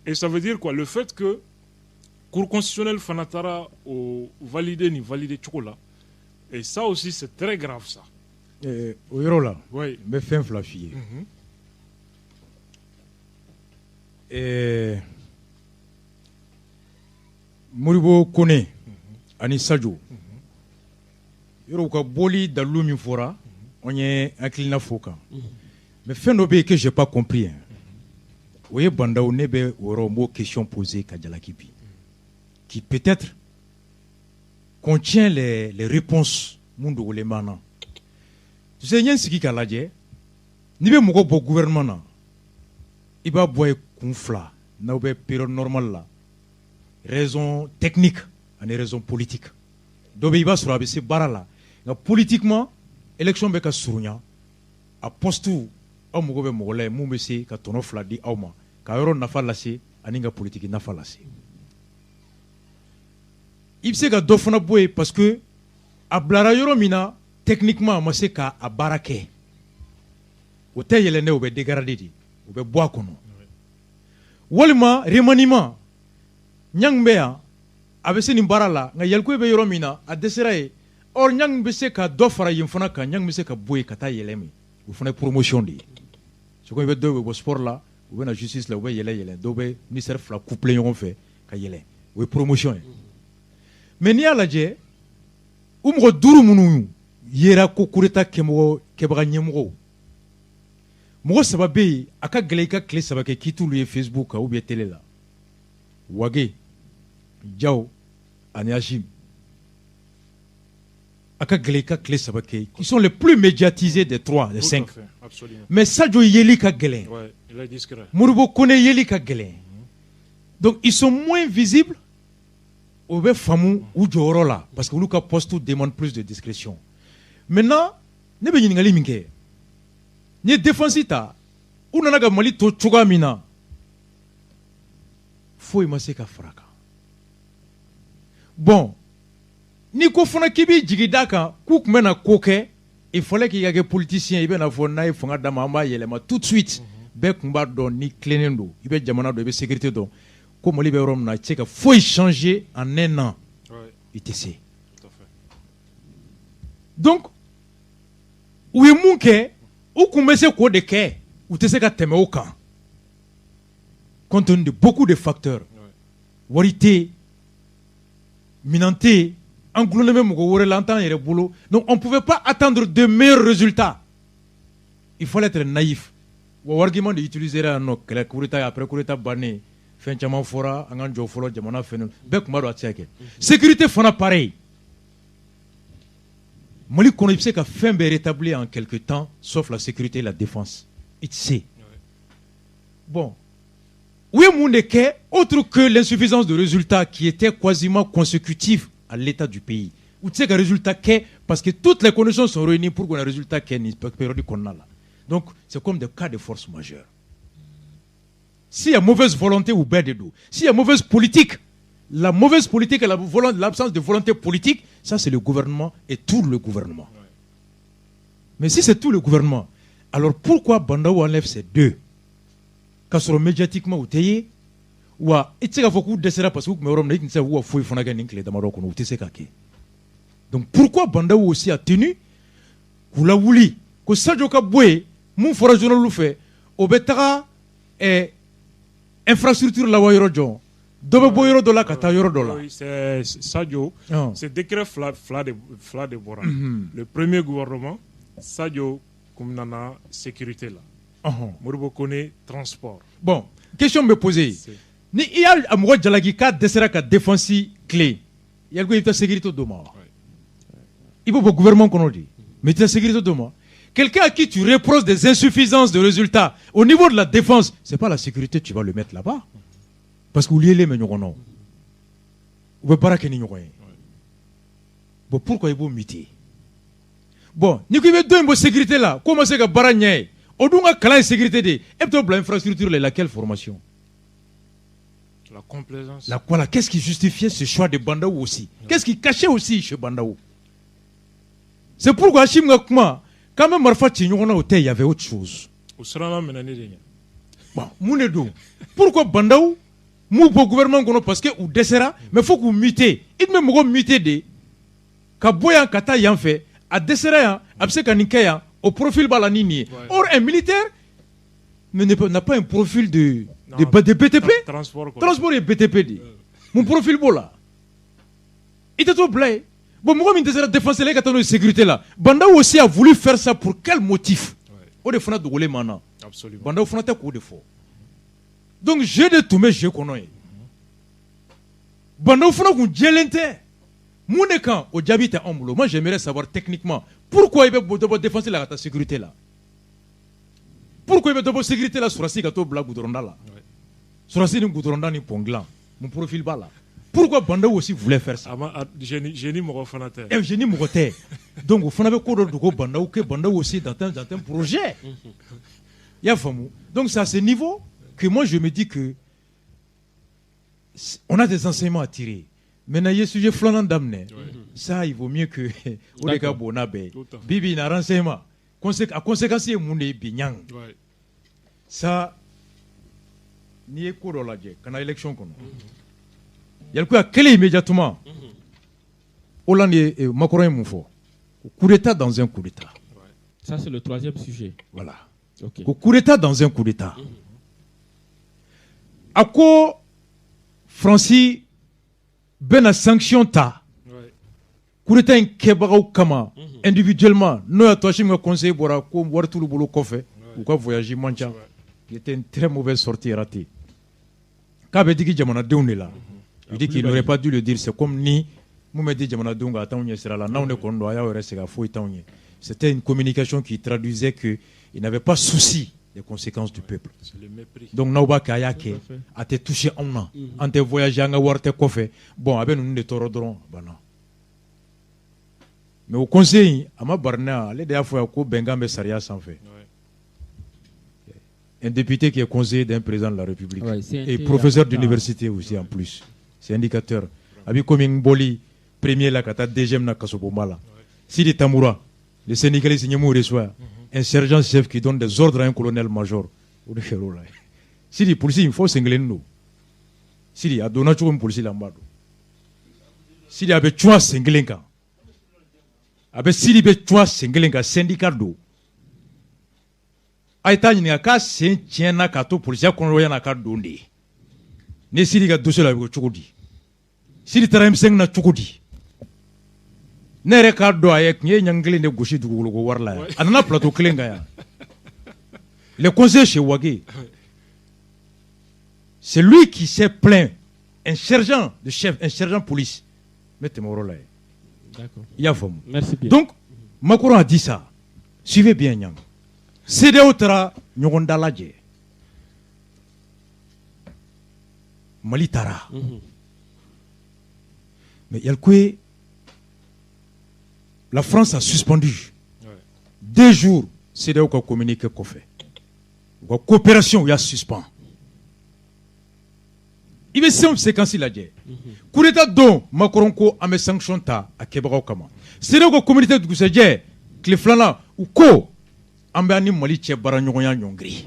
Et ça veut dire quoi? Le fait que cour constitutionnelle fana taara o valider nin valider cogo la, et ça aussi, c'est très grave, ça. O yɔrɔ la, n bɛ fɛn fila f'i ye. Modibo Kone ani Sadio, yɔrɔ u ka bɔli dalilu min fɔra, an ye hakilina fɔ o kan, mais fɛn dɔ bɛ yen que j'ai pas compris hein. O ye Bandaw, ne bɛ o yɔrɔ, n b'o question poser ka jalaki bi, qui peut-être contient les réponses mun dogolen b'an na. Tu sais, n ye n sigi k'a lajɛ, n'i bɛ mɔgɔ bɔ gouvernement na, i b'a bɔ yen kun fila n'aw bɛ période normale la: raison technique ani raison politique. Dɔ bɛ, i b'a sɔrɔ a bɛ se baara la, nka politiquement, élection bɛ ka surunya, a poste aw mago bɛ mɔgɔ la yen mun bɛ se ka tɔnɔ fila di aw ma, ka yɔrɔ nafa lase ani ka politique nafa lase. I bɛ se ka dɔ fana bɔ yen parce que a bilara yɔrɔ min na, techniquement, a ma se k'a baara kɛ. O tɛ yɛlɛn dɛ, o bɛ dégrader de, o bɛ bɔ a kɔnɔ. Walima remaniement, Ɲangi bɛ yan, a bɛ se nin baara la, nka Yalikuye bɛ yɔrɔ min na, a dɛsɛra yen. Or Ɲangi bɛ se ka dɔ fara yen fana kan, Ɲangi bɛ se ka bɔ yen ka taa yɛlɛ min, o fana ye promotion de ye. C'est comme i bɛ dɔw bɛ bɔ sport la, u bɛ na justice la, u bɛ yɛlɛ yɛlɛ, dɔw bɛ ministère fila couplé ɲɔgɔn fɛ ka yɛlɛ, o ye promotion ye. Mais n'i y'a lajɛ, u mɔgɔ duuru minnu yera ko coup d'état kɛmɔgɔ kɛbaga ɲɛmɔgɔw, mɔgɔ saba bɛ yen, a ka gɛlɛn i ka tile 3 kɛ k'i t'olu ye Facebook kan ou bien télé la: Wage, Jaw ani Agim. A ka gɛlɛn i ka tile 3 kɛ, ils sont les plus médiatisés des trois, des cinq. Mais Sadio yeli ka gɛlɛn, Modibo Kone yeli ka gɛlɛn, donc ils sont moins visibles. O bɛ faamu u jɔyɔrɔ la, parce que olu ka poste demande plus de discrétion. Maintenant, ne bɛ ɲininkali min kɛ, n'i ye défense ta, u nana ka Mali to cogoya min na, foyi ma se ka fara a kan. Bon, n'i ko fana k'i b'i jigi d'a kan k'u tun bɛna ko kɛ, il fallait k'i ka kɛ politicien, i bɛna fɔ n'a ye fanga d'a ma, an b'a yɛlɛma tout de suite. Bɛɛ tun b'a dɔn, ni tilennen don, i bɛ jamana dɔn, i bɛ sécurité dɔn, ko Mali bɛ yɔrɔ min na, i tɛ se ka foyi changer en un an, i tɛ se. Donc u ye mun kɛ? U kun bɛ se k'o de kɛ. U tɛ se ka tɛmɛ o kan, compte tenu de beaucoup de facteurs. Wari tɛ yen, minɛn tɛ yen, an gulonnen bɛ mɔgɔ wɛrɛ la, an t'an yɛrɛ bolo. Donc on pouvait pas attendre de meilleurs résultats, il fallait être naïf. Wa argument de utiliser yan nɔ, kɛlɛ, coup d'état, après coup d'état bannen, fɛn caman fɔra, an k'an jɔ fɔlɔ jamana fɛn bɛɛ tun b'a dɔn a tɛ se ka kɛ. Sécurité fana pareil. Mali kɔnɔ, i bɛ se ka fɛn bɛɛ rétablir en quelque temps, sauf la sécurité et la défense, i tɛ se. Bon, u ye mun de kɛ autre que l'insuffisance de résultats qui était quasiment consécutif à l'état du pays? U tɛ se ka résultat kɛ parce que toutes les conditions sont réunies pour qu'on ait résultat kɛ nin période kɔnɔna la. Donc c'est comme des cas de force majeure. S'il y a mauvaise volonté, u bɛɛ de don. S'il y a mauvaise politique, la mauvaise politique et l'absence de volonté politique, ça, c'est le gouvernement et tout le gouvernement. Mais si c'est tout le gouvernement, alors pourquoi Bah N'Daw enlève ces deux, k'a sɔrɔ médiatiquement u tɛ ye wa? I tɛ se k'a fɔ k'u dɛsɛra parce que u tun bɛ yɔrɔ min na, i tun tɛ se k'u ka foyi fana kɛ nin tile damadɔ kɔnɔ, u tɛ se ka kɛ. Donc pourquoi Bah N'Daw aussi a tenu k'u lawuli ko Sadio ka bɔ yen? Mun fɔra journal fɛ, o bɛ taga infrastructure la wa, yɔrɔ jɔ dɔ bɛ bɔ yɔrɔ dɔ la ka taa yɔrɔ dɔ la. Oui, c'est Sadio. C'est décret fila de bɔra. Le premier gouvernement, Sadio kun nana sécurité la. Modibo Kone, transport. Bon, question bɛ poser: ni i y'a mɔgɔ jalaki k'a dɛsɛra ka défense clé, yali ko i bɛ taa sécurité d'o ma wa? I b'o bɔ gouvernement kɔnɔ de, mais i tɛ sécurité d'o ma. Quelqu'un à qui tu reproches des insuffisances de résultats au niveau de la défense, c'est pas la sécurité, tu vas le mettre là-bas. Parce que u liélen bɛ ɲɔgɔn na o. U bɛ baara kɛ ni ɲɔgɔn ye. Bon, pourquoi i b'o muter? Bon, n'i ko i bɛ dɔ in bɔ sécurité la, k'o ma se ka baara ɲɛ ye, o dun ka kalan ye sécurité de ye, e bɛ t'o bila infrastructure la, laquelle formation? La complaisance. La quoi là? Qu'est-ce qui justifiait ce choix de Bah N'Daw aussi? Qu'est-ce qui cachait aussi chez Bah N'Daw? C'est pourquoi Assimi ka kuma k'an bɛ marifa ci ɲɔgɔn na, o tɛ, il y avait autre chose. O siranna minɛni de ɲɛ. Bon, mun de don? Pourquoi Bah N'Daw m'u bɔ gouvernement kɔnɔ? Parce que u dɛsɛra, mais faut k'u muter. I tun bɛ mɔgɔ muter de ka bɔ yan ka taa yan fɛ, a dɛsɛra yan, a bɛ se ka nin kɛ yan, o profil b'a la ni nin ye. Or un militaire mais n'a pas un profil de BTP. Transport kɔnɔ. Transport ye BTP de ye. Mun profil b'o la? I tɛ t'o bila yen. Bon, mɔgɔ min dɛsɛra défense la, e ka taa n'o ye sécurité la. Bah N'Daw aussi a voulu faire ça pour quel motif? O de fana dogolen m'an na. Bah N'Daw fana tɛ k'o de fɔ. Donc jeu de tun bɛ jeu kɔnɔ yen. Bah N'Daw fana kun jɛlen tɛ mun de kan, o jaabi tɛ anw bolo. Moi, j'aimerais savoir techniquement pourquoi i bɛ dɔ bɔ défense la ka taa sécurité la. Pourquoi i bɛ dɔ bɔ sécurité la, sɔrɔdasi ka t'o bila goudron da la? Sɔrɔdasi ni goudron da ni pont dilan, mun profil b'a la? Pourquoi Bah N'Daw aussi voulait faire ça? A ma a génie mɔgɔ fana tɛ. Eh, génie mɔgɔ tɛ. Donc o fana bɛ ko dɔ dogo Bah N'Daw, que Bah N'Daw aussi dans un projet. I y'a faamu? Donc c'est à ce niveau que moi je me dis que on a des enseignements à tirer. Maintenant, i ye sujet filanan daminɛ. Ça, il vaut mieux que o de ka bon n'a bɛɛ ye. Tout à fait. Bi bi in na, renseignement a conséquence ye mun de ye bi ɲang? Ça, n'i ye ko dɔ lajɛ ka na élection kɔnɔ, Yalikuya kɛlen, immédiatement Hollande ye Macron ye mun fɔ? Coup d'état dans un coup d'état. Ça, c'est le troisième sujet. Voilà. Ok. Ko coup d'état dans un coup d'état. A ko Faransi bɛna sanction ta coup d'état in kɛbagaw kama individuellement, n'o y'a to Assimi ka conseil bɔra ko wari t'olu bolo kɔfɛ, u ka voyage man ca. Qui était une très mauvaise sortie ratée. K'a bɛ digi jamanadenw de la. Il dit qu'il n'aurait pas dû le dire. C'est comme ni mun bɛ di jamanadenw kan, a t'anw ɲɛ sira la, n'anw de kɔni don, a y'aw yɛrɛ segin, a foyi t'anw ɲɛ. C'était une communication qui traduisait que il n'avait pas souci des conséquences du peuple. C'est le mépris. Donc n'aw b'a kɛ, a y'a kɛ, a tɛ toucher anw na, an tɛ voyager, an ka wari tɛ kɔfɛ. Bon, a bɛ ninnu de tɔɔrɔ dɔrɔn, a banna. Mais o conseil in, a ma bari ne, ale de y'a fɔ yan ko bɛnkan bɛ sariya sanfɛ. Un député qui est conseiller d'un président de la République Ouais, et professeur d'université aussi en plus. C'est indicateur. A bɛ komi n bɔli premier la ka taa deuxième na kasobonba la. Sidi Tamoura, le syndicaliste ɲɛmɔgɔ reçoit un sergent chef qui donne des ordres à un colonel major. O de kɛra o la. Sidi polisi in fo sen kelen don. Sidi a donna cogo min polisi la, n b'a dɔn. Sidi a bɛ cun a sen kelen kan. A bɛ Sidi bɛ cun a sen kelen kan, syndicat don. A ye taa ɲininka k'a sen tiɲɛna k'a to polisiya kɔnɔ yan'a ka don de ye. Ni Sidi ka dossier la, a bɛ kɛ cogo di? Sidi taara M5 na cogo di? Ne yɛrɛ k'a dɔn, a ye tun ye ɲangi kelen de gosi dugukolo ko wari la yan. A nana plateau kelen kan yan. Le conseiller chez Wagué, c'est lui qui s'est plaint, un sergent de chef, un sergent police. N bɛ tɛmɛ o yɔrɔ la yen. D'accord. I y'a faamu? Merci bien. Donc Macron a dit ça. Suivez bien, Nyang. CEDEAO taara ɲɔgɔn dalajɛ, Mali taara. Mais Yalcouyé, la France a suspendu 2 jours CEDEAO ka communiqué kɔfɛ. U ka coopération, u y'a suspend. I bɛ fɛn séquence lajɛ. Coup d'état don, Macron ko an bɛ sanction ta a kɛbagaw kama. CEDEAO ka communiqué dugusɛjɛ, tile filanan, u ko an bɛ an ni Mali cɛ baara ɲɔgɔnya ɲɔngiri.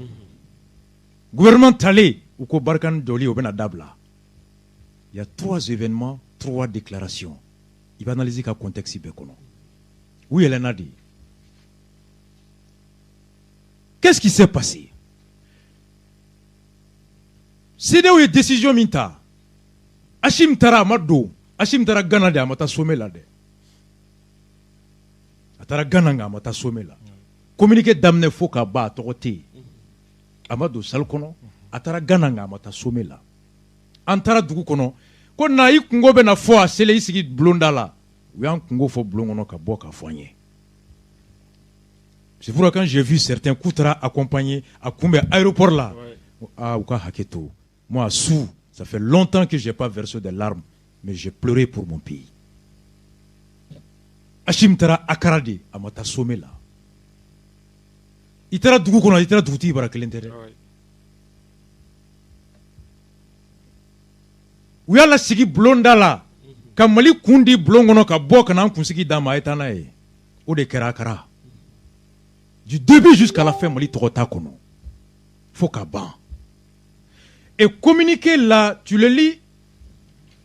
Gouvernement talen, u ko Barkhane jɔli, o bɛna dabila. Il y a trois événements, trois déclarations. I bɛ analyse ka contexte bɛɛ kɔnɔ. U yɛlɛnna de. Qu'est-ce qui s'est passé? CEDEAO ye décision min ta, Assimi taara, a ma don. Assimi taara Ghana de, a ma taa sommet la dɛ. A taara Ghana, nka a ma taa sommet la. Communiqué daminɛ fo ka ban, a tɔgɔ tɛ yen. A ma don salle kɔnɔ. A taara Ghana, nka a ma taa sommet la. An taara dugu kɔnɔ ko na i kungo bɛ na fɔ, a selen i sigi bulonda la, u y'an kungo fɔ bulon kɔnɔ ka bɔ k'a fɔ an ye. C'est pourquoi quand j'ai vu certains k'u taara accompagner a kunbɛn aéroport la, ah, u ka hakɛ to. Moi, sous, ça fait longtemps que j'ai pas versé des larmes, mais j'ai pleuré pour mon pays. Assimi taara Accra de, a ma taa sommet la. I taara dugu kɔnɔ, i taara dugutigi bara, kelen tɛ dɛ. U y'a lasigi bulonda la ka Mali kun di bulon kɔnɔ ka bɔ ka n'an kunsigi d'a ma, a ye taa n'a ye. O de kɛra Accra. Du début jusqu'à la fin, Mali tɔgɔ t'a kɔnɔ fo ka ban. Et communiqué là, tu le lis,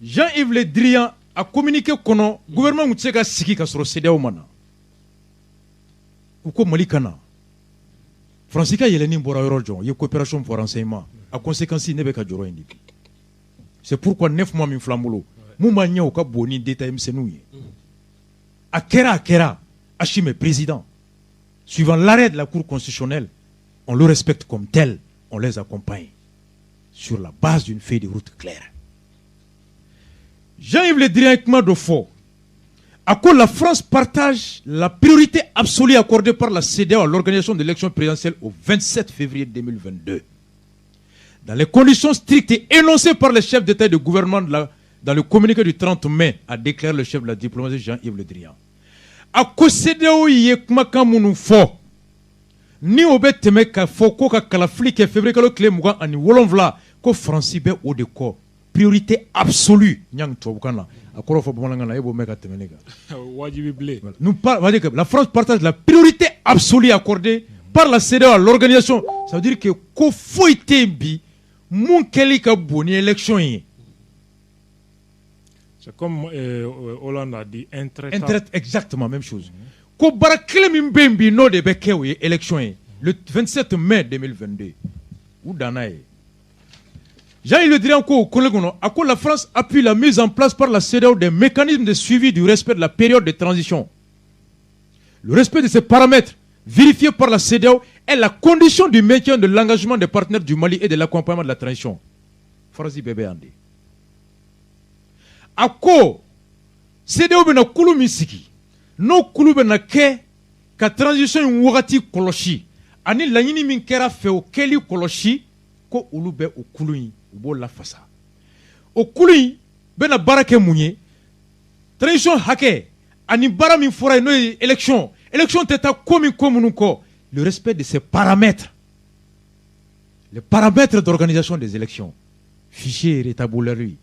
Jean-Yves Le Drian a communiqué kɔnɔ, gouvernement tun tɛ se ka sigi ka sɔrɔ CEDEAO ma na. U ko Mali ka na. Faransi ka yɛlɛnni bɔra yɔrɔ jɔn? U ye coopération pour renseignement. A conséquence, ne bɛ ka jɔrɔ yen depuis. C'est pourquoi 9 mois min filɛ an bolo, mun b'a ɲɛ, o ka bon ni détail misɛnninw ye. A kɛra, a kɛra. Assimi est président. Suivant l'arrêt de la Cour constitutionnelle, on le respecte comme tel, on les accompagne sur la base d'une feuille de route claire. Jean-Yves Le Drian ye kuma dɔ fɔ. A ko la France partage la priorité absolue accordée par la CEDEAO à l'organisation de l'élection présidentielle au 27 février 2022. Dans les conditions strictes et énoncées par les chefs d'État et de gouvernement dans le communiqué du 30 mai, a déclaré le chef de la diplomatie Jean-Yves Le Drian. A ko CEDEAO ye kumakan minnu fɔ, ni o bɛ tɛmɛ ka fɔ ko ka kalafili kɛ février kalo tile 27, ko Faransi bɛ o de kɔ. Priorité absolue, ɲangi tubabukan na, a kɔrɔ fɔ bamanankan na, e b'o mɛn ka tɛmɛ ne kan. Wajibi bilen. Nous on va dire que la France partage la priorité absolue accordée par la CEDEAO à l'organisation. Ça veut dire que ko foyi tɛ yen bi mun kɛli ka bon ni élection ye. C'est comme Hollande a dit, intraitable. Exactement, même chose. Ko baara kelen min bɛ yen bi, n'o de bɛ kɛ, o ye élection ye le 27 mai 2022. U danna ye. Jean-Yves Le Drian ko o kolo kɔnɔ, a ko la France appuie la mise en place par la CEDEAO des mécanismes de suivi du respect de la période de transition. Le respect de ces paramètres vérifiés par la CEDEAO est la condition du maintien de l'engagement des partenaires du Mali et de l'accompagnement de la transition. Phrase bɛɛ bɛ yan de. A ko CEDEAO bɛna kulu min sigi, n'o kulu bɛna kɛ ka transition in wagati kɔlɔsi ani laɲini min kɛra fɛ, o kɛli kɔlɔsi, ko olu bɛ o kulu in, u b'o lafasa. O kulu in bɛna baara kɛ mun ye? Transition hakɛ ani baara min fɔra yen, n'o ye élection, élection tɛ taa ko min ko minnu kɔ, le respect de ces paramètres, les paramètres d'organisation des élections, fichier rétabli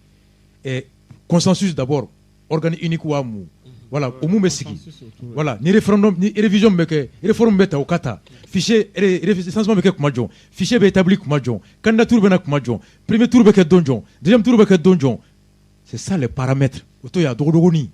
et consensus d'abord, organe unique wa mun, voilà, o mun bɛ sigi, voilà, ni référendum ni révision bɛ kɛ, réforme bɛ ta, o ka ta, fichier recensement bɛ kɛ kuma jɔn, fichier bɛ établi kuma jɔn, candidature bɛ na kuma jɔn, premier tour bɛ kɛ don jɔn, deuxième tour bɛ kɛ don jɔn. C'est ça les paramètres. O to yen, a dogodogonin.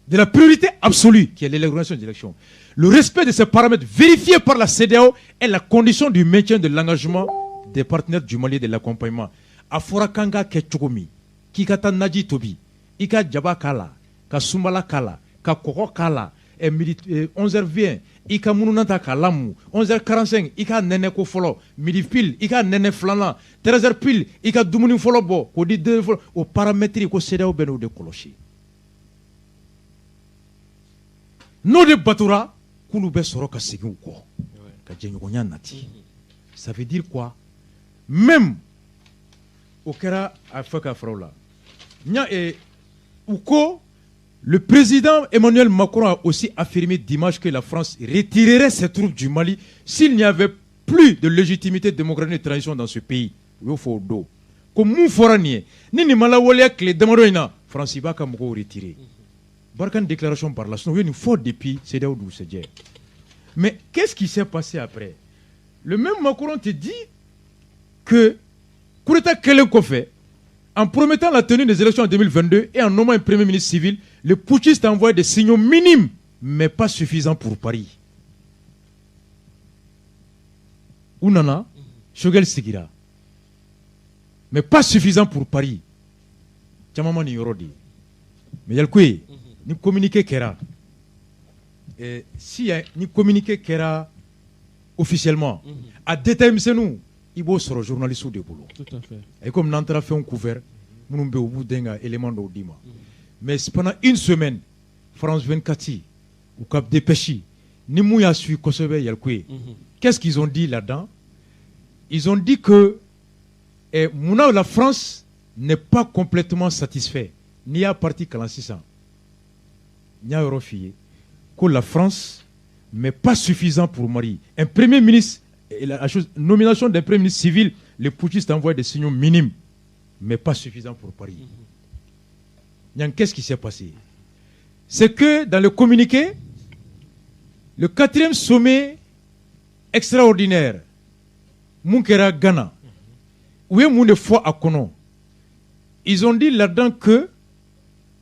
De la priorité absolue qui est l'organisation des élections. Le respect de ces paramètres vérifiés par la CEDEAO est la condition du maintien de l'engagement des partenaires du Mali et de l'accompagnement. A fɔra k'an k'a kɛ cogo min, k'i ka taa naji tobi, i ka jaba k'a la, ka sunbala k'a la, ka kɔgɔ k'a la, midi 11h20 i ka mununa ta k'a lamu, 11h45 i ka nɛnɛ ko fɔlɔ, midi pile i ka nɛnɛ filanan, 13h pile i ka dumuni fɔlɔ bɔ k'o di den fɔlɔ. O paramètre ko CEDEAO bɛ n'o de kɔlɔsi. N'o de batora, k'olu bɛ sɔrɔ ka segin u kɔ ka jɛɲɔgɔnya nati. Ça veut dire quoi? Même o kɛra a fɛ ka fara o la. U ko le président Emmanuel Macron a aussi affirmé dimanche que la France retirerait ses troupes du Mali s'il n'y avait plus de légitimité démocratique de transition dans ce pays. U y'o fɔ o don. Ko mun fɔra nin ye, ni nin ma lawaleya tile damadɔ in na, France b'a ka mɔgɔw retirer. Barkhane déclaration par la, sinon u ye nin fɔ depuis CEDEAO dugusɛjɛ. Mais qu'est-ce qui s'est passé après? Le même Macron te dit que coup d'état kɛlen kɔfɛ, en promettant la tenue des élections en 2022 et en nommant un premier ministre civil, le putschiste a envoyé des signaux minimes, mais pas suffisants pour Paris. U nana, Choguel sigira. Mais pas suffisant pour Paris. Caman ma nin yɔrɔ de ye. Mais Yalcouyé, ni communiqué kɛra, si ni communiqué kɛra officiellement, a détail misɛnninw, i b'o sɔrɔ journaliste de bolo. Tout à fait. Et comme n'an taara fɛnw couvert, minnu bɛ yen, u b'u den ka élément dɔw d'i ma. Mais pendant une semaine, France 24, u ka dépêche, ni mun y'a suivi kosɛbɛ Yalcouyé, qu'est-ce qu'ils ont dit là-dedans? Ils ont dit que munna la France n'est pas complètement satisfait. N'i y'a parti kalan sisan, n y'a yɔrɔ f'i ye ko la France mais pas suffisant pour Mali. Un premier ministre, et la chose, nomination d'un premier ministre civil, les putschistes envoient des signaux minimes, mais pas suffisant pour Paris. Niang, qu'est-ce qui s'est passé? C'est que dans le communiqué, le 4e sommet extraordinaire, mun kɛra Ghana, u ye mun de fɔ a kɔnɔ? Ils ont dit là-dedans que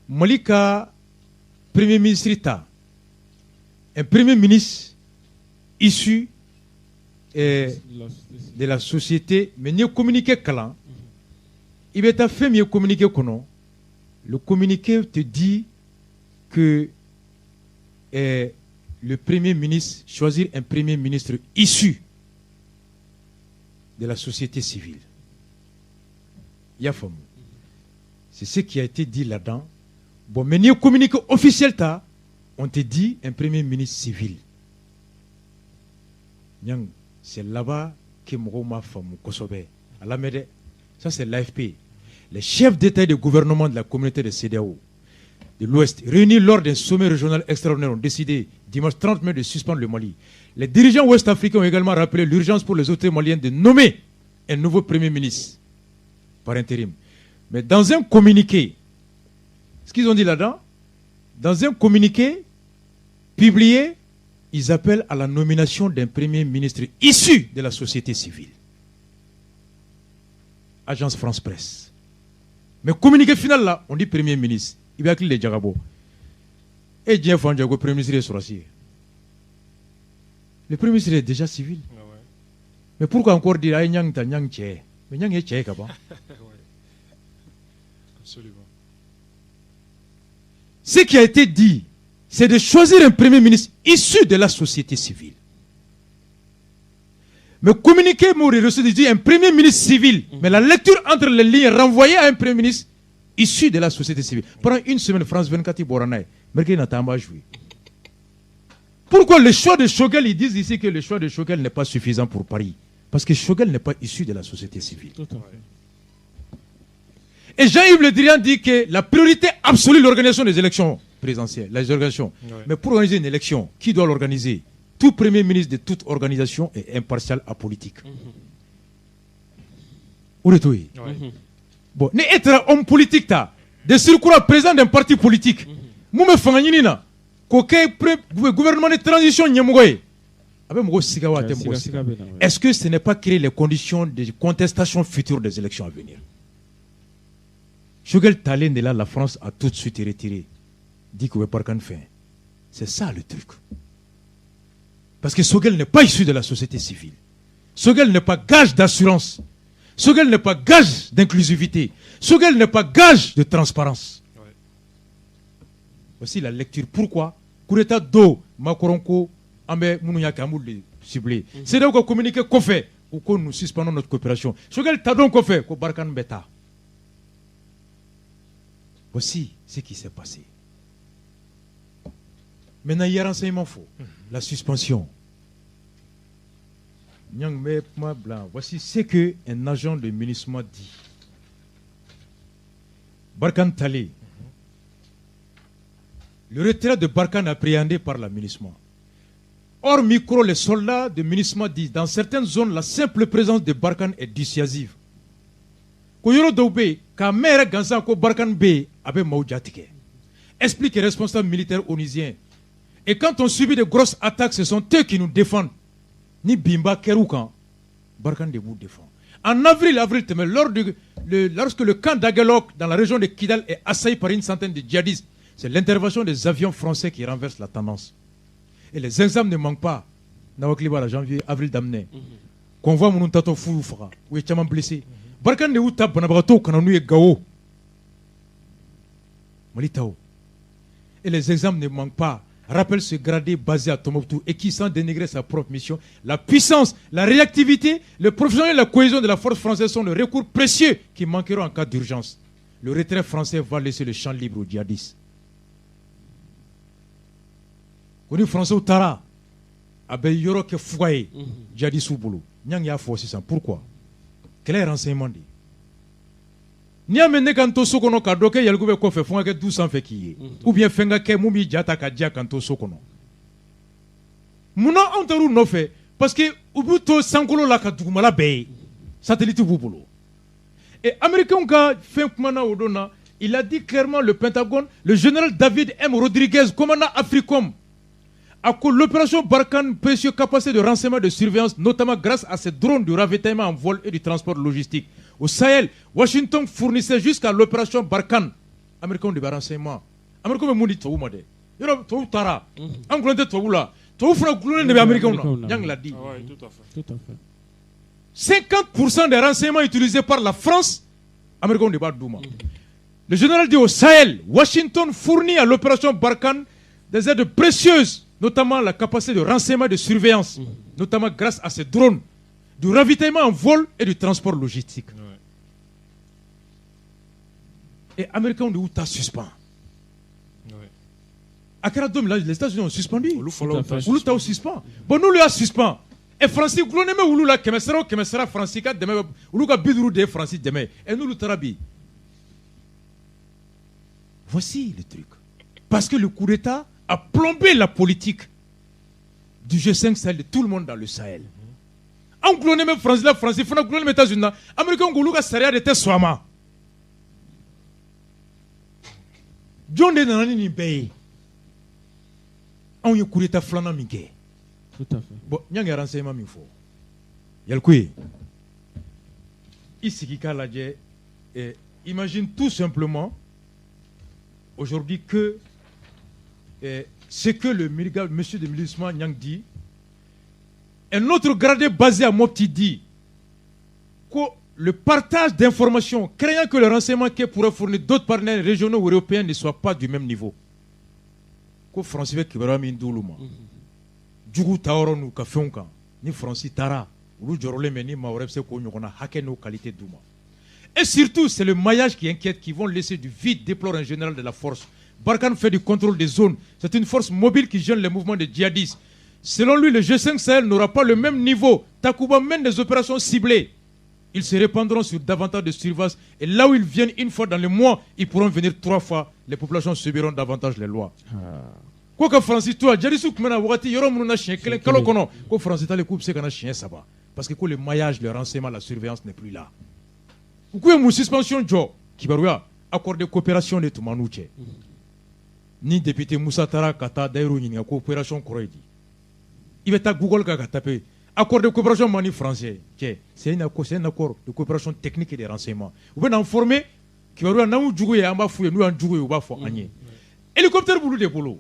Mali ka premier ministre ta, un premier ministre issu de la société, mais n'i ye communiqué kalan, i bɛ taa fɛn min ye communiqué kɔnɔ, le communiqué te dit que le premier ministre, choisir un premier ministre issu de la société civile. I y'a faamu? C'est ce qui a été dit là-dedans. Bon, mais n'i ye communiqué officiel ta, on te dit un premier ministre civil. Niang, c'est là-bas que mɔgɔw m'a faamu kosɛbɛ. A lamɛn dɛ, ça c'est l'AFP. Les chefs d'État et de gouvernement de la communauté de CEDEAO de l'Ouest, réunis lors d'un sommet régional extraordinaire, ont décidé dimanche 30 mai de suspendre le Mali. Les dirigeants ouest-africains ont également rappelé l'urgence pour les autorités maliennes de nommer un nouveau premier ministre par intérim. Mais dans un communiqué, ce qu'ils ont dit là-dedans, dans un communiqué publié, ils appellent à la nomination d'un premier ministre issu de la société civile. Agence France Presse. Mais communiqué final là, on dit premier ministre. Il va les jagabo. Et Dieu fan jago premier ministre est sorcier. Le premier ministre est déjà civil. Ah ouais. Mais pourquoi encore dire ay nyang ta nyang tché? Mais nyang est tché kaba. Absolument. Ce qui a été dit, c'est de choisir un premier ministre issu de la société civile. Mais communiqué, Mourir, dit un premier ministre civil. Mais la lecture entre les lignes renvoyait à un premier ministre issu de la société civile. Pendant une semaine, France 24, Boranaï, Merkel n'a pas joué. Pourquoi le choix de Choguel, ils disent ici que le choix de Choguel n'est pas suffisant pour Paris? Parce que Choguel n'est pas issu de la société civile. Tout à fait. Et Jean-Yves Le Drian dit que la priorité absolue, l'organisation des élections présidentielles, les organisations. Ouais. Mais pour organiser une élection, qui doit l'organiser? Tout premier ministre de toute organisation est impartial apolitique. Où est-ce? Ouais. Bon, ni être homme politique, ta, de surcroît président d'un parti politique, nous me faisons qu'aucun gouvernement de transition n'y a Est-ce que ce n'est pas créer les conditions de contestation future des élections à venir? Choguel Talen de là, la France a tout de suite retiré. dit k'u bɛ Barkhane fɛ. C'est ça le truc. Parce que Choguel n'est pas issu de la société civile. Choguel n'est pas gage d'assurance. Choguel n'est pas gage d'inclusivité. Choguel n'est pas gage de transparence. Voici la lecture. Pourquoi coup d'état do Macron ko an bɛ minnu y'a kɛ an b'olu de ciblé. CEDEAO ka communiqué kɔfɛ u ko nous suspendons notre coopération. Choguel ta don kɔfɛ ko Barkhane bɛ taa. Voici ce qui s'est passé. Maintenant, il y a renseignement faux. La suspension. Nyang bɛ kuma bila. Voici ce que un agent de MINUSMA dit. Barkhane Tallé. Le retrait de Barkhane appréhendé par la MINUSMA. Hors micro, les soldats de MINUSMA disent dans certaines zones, la simple présence de Barkhane est dissuasive. Ko yɔrɔ dɔw bɛ yen k'a mɛn yɛrɛ gansan ko Barkhane bɛ yen a bɛ maaw jatigɛ. Explique les responsables militaires onusiens. Et quand on subit de grosses attaques, ce sont eux qui nous défendent. Ni binba kɛr'u kan, Barkhane de b'u défend. En avril tɛmɛ, lorsque le camp d'Aguelhok dans la région de Kidal est assailli par une centaine de djihadistes, c'est l'intervention des avions français qui renverse la tendance. Et les exemples ne manquent pas. Nawakili b'a la janvier, avril daminɛ. Convoi minnu tatɔ f'u y'u faga, u ye caman blessé. Barkhane de y'u ta banabagatɔw ka na n'u ye Gao. Mali taw. Et les exemples ne manquent pas. Rappelle ce gradé basé à Tombouctou et qui, sans dénigrer sa propre mission, la puissance, la réactivité, le professionnel et la cohésion de la force française sont le recours précieux qui manqueront en cas d'urgence. Le retrait français va laisser le champ libre aux djihadistes. Ko ni français taara a bɛ yɔrɔ kɛ fuga ye djihadistes bolo. Ɲangi y'a fɔ sisan pourquoi? Kɛlɛ ye renseignement de ye. N'i y'a mɛn ne ka n to so kɔnɔ ka dɔ kɛ yɛlɛko bɛ kɔfɛ fo n ka kɛ du sanfɛ k'i ye ou bien fɛn ka kɛ mun b'i ja ta ka diya ka n to so kɔnɔ. Munna anw taar'u nɔfɛ? Parce que u b'u to sankolo la ka dugumala bɛɛ ye. Satellite b'u bolo. Et Américains ka fɛn kumana o don na, il a dit clairement, le Pentagone, le général David M. Rodriguez, commandant Africom, a ko l'opération Barkhane, précieux capacité de renseignement de surveillance, notamment grâce à ses drones de ravitaillement en vol et du transport logistique. Au Sahel, Washington fournissait jusqu'à l'opération Barkhane. Américains de renseignement. Américains bɛ mun di tubabu ma dɛ? Yɔrɔ tubabu taara. An gulonnen tɛ tubabu la. Tubabu fana gulonnen de bɛ Américains na. Yang l'a dit. Ah ouais, tout à fait. Tout à fait. 50% des renseignements utilisés par la France, Américains de b'a d'u ma. Le général dit au Sahel, Washington fournit à l'opération Barkhane des aides précieuses, notamment la capacité de renseignement et de surveillance, notamment grâce à ces drones, du ravitaillement en vol et du transport logistique. Et Américains de y'u ta suspend. A kɛra don min na, les États-Unis ont suspendu. Olu fɔlɔ Tout à fait. Olu t'aw suspend. Bon, n'olu y'a suspend, et Faransi gulonnen bɛ olu la kɛmɛ sara o kɛmɛ sara Faransi ka dɛmɛ bɛ olu ka 50 de ye Faransi dɛmɛ. Et n'olu taara bi. Voici le truc. Parce que le coup d'État a plombé la politique du G5 Sahel, de tout le monde dans le Sahel. Anw gulonnen bɛ Faransi la, Faransi fana gulonnen bɛ États-Unis na. Américains ko olu ka sariya de tɛ sɔn a ma. Jɔn de nana ni nin bɛɛ ye? Anw ye coup d'État filanan min kɛ. Tout à fait. Bon, n y'a renseignement min fɔ. Yalikuye, i sigi k'a lajɛ, imagine tout simplement aujourd'hui que ce que le monsieur de MINUSMA Niang dit, un autre gradé basé à Mopti dit que le partage d'informations, craignant que le renseignement que pourraient fournir d'autres partenaires régionaux ou européens ne soit pas du même niveau. Ko Faransi bɛ kibaruya min d'olu ma, jugu ta yɔrɔ n'u ka fɛnw kan, ni Faransi taara, olu jɔrɔlen bɛ ni maa wɛrɛ bɛ se k'o ɲɔgɔnna hakɛ n'o qualité d'u ma. Et surtout, c'est le maillage qui inquiète, qui vont laisser du vide, déplore un général de la force. Barkhane fait du contrôle des zones. C'est une force mobile qui gêne les mouvements de djihadistes. Selon lui, le G5 Sahel n'aura pas le même niveau. Takuba mène des opérations ciblées. Ils se répandront sur davantage de surfaces. Et là où ils viennent une fois dans le mois, ils pourront venir 3 fois. Les populations subiront davantage les lois. Ko ka Faransi to a djihadistes tun bɛna wagati yɔrɔ minnu na siɲɛ kelen kalo kɔnɔ, ko Faransi t'ale k'u bɛ se ka na siɲɛ 3. Parce que ko le maillage, le renseignement, la surveillance n'est plus là. U k'u ye mun suspension jɔ? Kibaruya, accord de coopération de tun b'an n'u cɛ. Ni député Musa taara ka taa Dayiru ɲininka coopération kɔrɔ ye di? I bɛ taa Google kan ka taper accord de coopération man ni français cɛ, c'est un accord de coopération technique et de renseignement. U bɛ n'an former kibaruya n'an y'u jugu ye an b'a f'u ye, n'u y'an jugu ye u b'a fɔ an ye. Hélicoptère b'olu de bolo,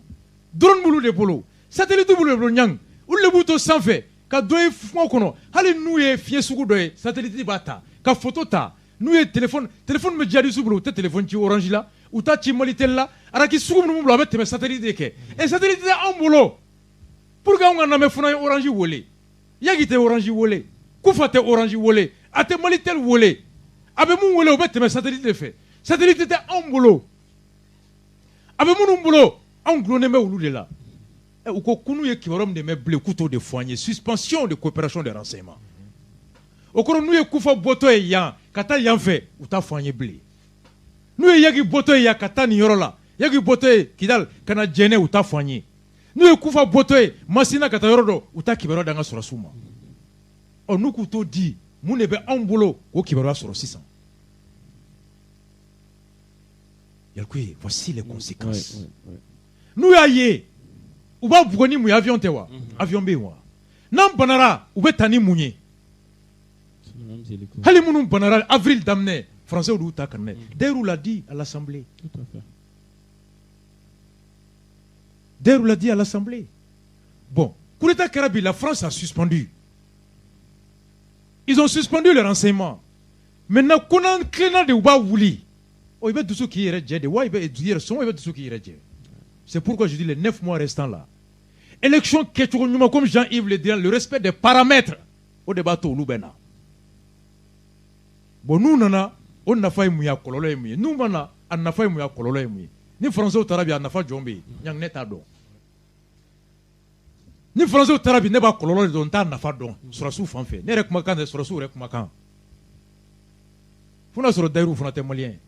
drone b'olu de bolo, satellite b'olu de bolo. Ɲang, olu de b'u to sanfɛ ka dɔ ye kungo kɔnɔ. Hali n'u ye fiɲɛ sugu dɔ ye, satellite b'a ta ka photo ta. N'u ye téléphone, téléphone bɛ djihadiste bolo, u tɛ téléphone ci Orange la, u t'a ci Malitel la. Araki sugu minnu b'u bolo, a bɛ tɛmɛ satellite de kɛ. Et satellite tɛ anw bolo pour que anw ka lamɛn. Fana ye Orange wele, Yagi tɛ Orange wele, Kufa tɛ Orange wele, a tɛ Malitel wele. A bɛ mun wele? O bɛ tɛmɛ satellite de fɛ. Satellite tɛ anw bolo. A bɛ minnu bolo, anw gulonnen bɛ olu de la. U ko k'u ye kibaruya min de mɛn bilen, k'u t'o de fɔ an ye. Suspension de coopération de renseignement, o kɔrɔ, n'u ye Kufa bɔtɔ ye yan ka taa yan fɛ, u t'a fɔ an ye bilen. N'u ye Yagi bɔtɔ ye yan ka taa nin yɔrɔ la, Yagi bɔtɔ ye Kidal ka na Jɛnɛ, u t'a fɔ an ye. N'u ye Kufa bɔtɔ ye Masina ka taa yɔrɔ dɔ, u t'a kibaruya d'an ka sɔrɔsiw ma. Ɔ, n'u k'u t'o di, mun de bɛ anw bolo k'o kibaruya sɔrɔ sisan? Yalikuye, voici les conséquences. N'u y'a ye, u b'a bugɔ ni mun ye? Avion tɛ wa? Avion bɛ yen wa? N'an banara, u bɛ taa ni mun ye? Hali minnu banara avril daminɛ, français y'u ta ka na. D'ailleurs, l'a dit à l'Assemblée. D'ailleurs, l'a dit à l'Assemblée. Bon, coup d'état kɛra bi, la France a suspendu. Ils ont suspendu le renseignement. Maintenant, ko n'an tilenna de, u b'a wuli. Ɔ, i bɛ dusu k'i yɛrɛ jɛ de wa? I bɛ i yɛrɛ sɔn, i bɛ dusu k'i yɛrɛ jɛ. C'est pourquoi je dis, les 9 mois restants là, élection kɛcogo ɲuman, comme Jean-Yves Le Drian, le respect des paramètres, o de b'a to olu bɛ na. Bon, n'u nana, o nafa ye mun ye? A kɔlɔlɔ ye mun ye? N'u ma na, a nafa ye mun ye? A kɔlɔlɔ ye mun ye? Ni Français taara bi, a nafa jɔn bɛ yen? Ɲang, ne t'a dɔn. Ni Français taara bi, ne b'a kɔlɔlɔ de dɔn, n t'a nafa dɔn. Sɔrɔsiw fan fɛ, ne yɛrɛ kumakan tɛ, sɔrɔsiw yɛrɛ kumakan fo n'a sɔrɔ dayiru fana tɛ malien ye.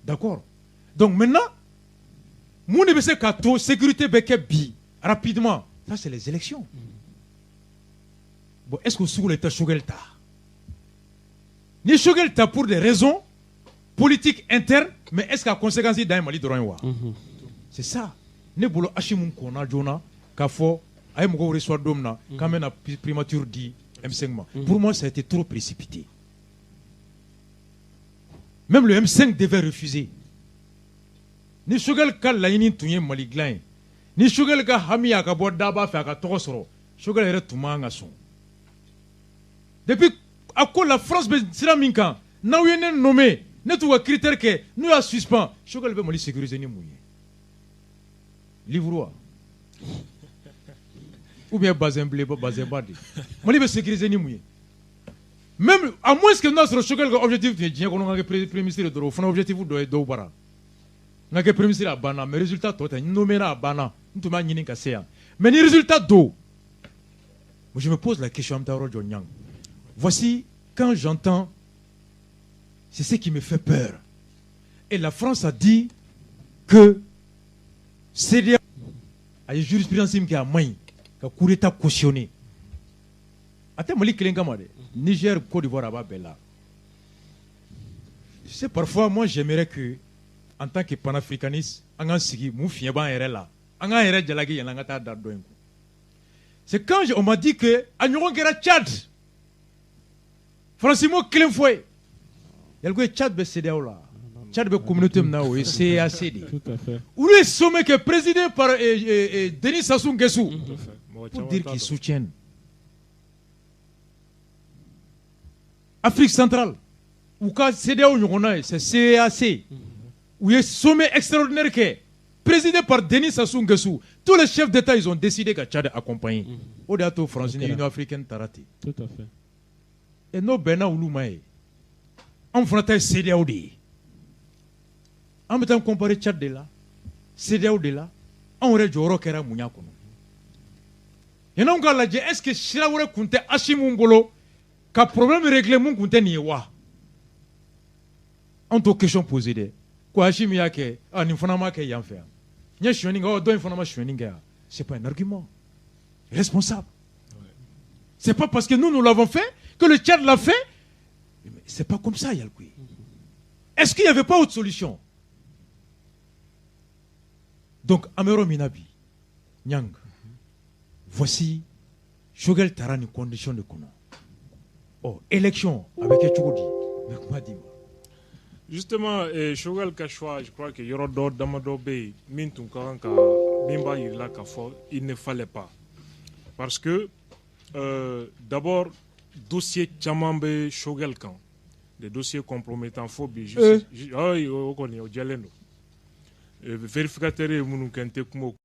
D'accord. Donc maintenant, mun de bɛ se k'a to sécurité bɛ kɛ bi rapidement? Ça, c'est les élections. Bon, est-ce que sugu la, i tɛ Choguel ta? Ni Choguel ta pour des raisons politiques internes, mais est-ce que a conséquence dan ye Mali dɔrɔn ye wa? C'est ça. Ne bolo, Assimi kɔnna joona k'a fɔ a ye mɔgɔw reçoit don min na k'an bɛna primature di M5 ma, pour moi, ça a été trop précipité. Même le M5 devait refuser. Ni Choguel ka laɲini tun ye Mali dilan ye, ni Choguel ka hami a ka bɔ daba fɛ, a ka tɔgɔ sɔrɔ, Choguel yɛrɛ tun man ka sɔn. Depuis a ko la France bɛ sira min kan, n'aw ye ne nommé, ne t'u ka critère kɛ, n'u y'a suspend, Choguel bɛ Mali sécuriser ni mun ye? Livre wa, ou bien bazin bilenba, bazin ba de? Mali bɛ sécuriser ni mun ye? Même à moins que n'a sɔrɔ Choguel ka objectif tun ye diɲɛ kɔnɔ ka kɛ premier ministre dɔrɔn, o fana objectif dɔ ye dɔw bara. N ka kɛ premier ministre, a banna, mais résultat tɔ tɛ. N nommé a banna, n tun b'a ɲini ka se yan, mais ni résultat don, je me pose la question, an bɛ taa yɔrɔ jɔ? Ɲang, voici, quand j'entends, c'est ce qui me fait peur. Et la France a dit que CEDEAO a ye jurisprudence min kɛ, a man ɲi ka coup d'état cautionné. A tɛ Mali kelen kama dɛ, Niger, Côte d'Ivoire, a b'a bɛɛ la. C'est parfois, moi, j'aimerais que, en tant que panafricaniste, an k'an sigi mun fiɲɛ b'an yɛrɛ la, an k'an yɛrɛ jalaki yanni an ka taa da dɔ in kun. C'est quand on m'a dit que a ɲɔgɔn kɛra Tchad, Faransi m'o kelen fɔ ye. Yali ko Tchad bɛ CEDEAO la, Tchad bɛ communauté min na, o ye CEEAC de ye. Tout à fait. Olu ye sommet kɛ présidé par Denis Sassou Nguesso pour dire qu'ils soutiennent Afrique centrale. U ka CEDEAO ɲɔgɔnna ye, c'est CEEAC. U ye sommet extraordinaire kɛ présidé par Denis Sassou Nguesso. Tous les chefs d'État, ils ont décidé ka Tchad accompagner. O de y'a to France ni Union africaine taara ten. Tout à fait. Et n'o bɛnna olu ma ye, anw fana ta ye CEDEAO de ye. An bɛ taa comparer Tchad de la, CEDEAO de la. Anw yɛrɛ jɔyɔrɔ kɛra mun y'a kɔnɔ? Yan'anw k'a lajɛ, est ce que sira wɛrɛ tun tɛ Assimi bolo ka problème régler mun tun tɛ nin ye wa? Anw t'o question poser dɛ. Ko Assimi y'a kɛ, ah, nin fana m'a kɛ yan fɛ yan, n ye sonyɛni kɛ, ɔ, dɔ in fana ma sonyɛni kɛ yan. C'est pas un argument responsable. C'est pas parce que nous, nous l'avons fait, que le Tchad l'a fait. Mais c'est pas comme ça, Yalkoué. Est-ce qu'il n'y avait pas autre solution? Donc, an bɛ yɔrɔ min na bi, Ɲang, voici, Choguel taara nin condition de kɔnɔ. Ɔ, élection a bɛ kɛ cogo di? N bɛ kuma d'i ma. Justement, Choguel ka choix, je crois que yɔrɔ dɔ damadɔ bɛ yen min tun ka kan ka min b'a yir'i la k'a fɔ il ne fallait pas, parce que d'abord, dossier caman bɛ Choguel kan, des dossiers compromettants, fo bi justice. O kɔni, o jɛlen don. Vérificateur ye minnu kɛ, n tɛ kuma o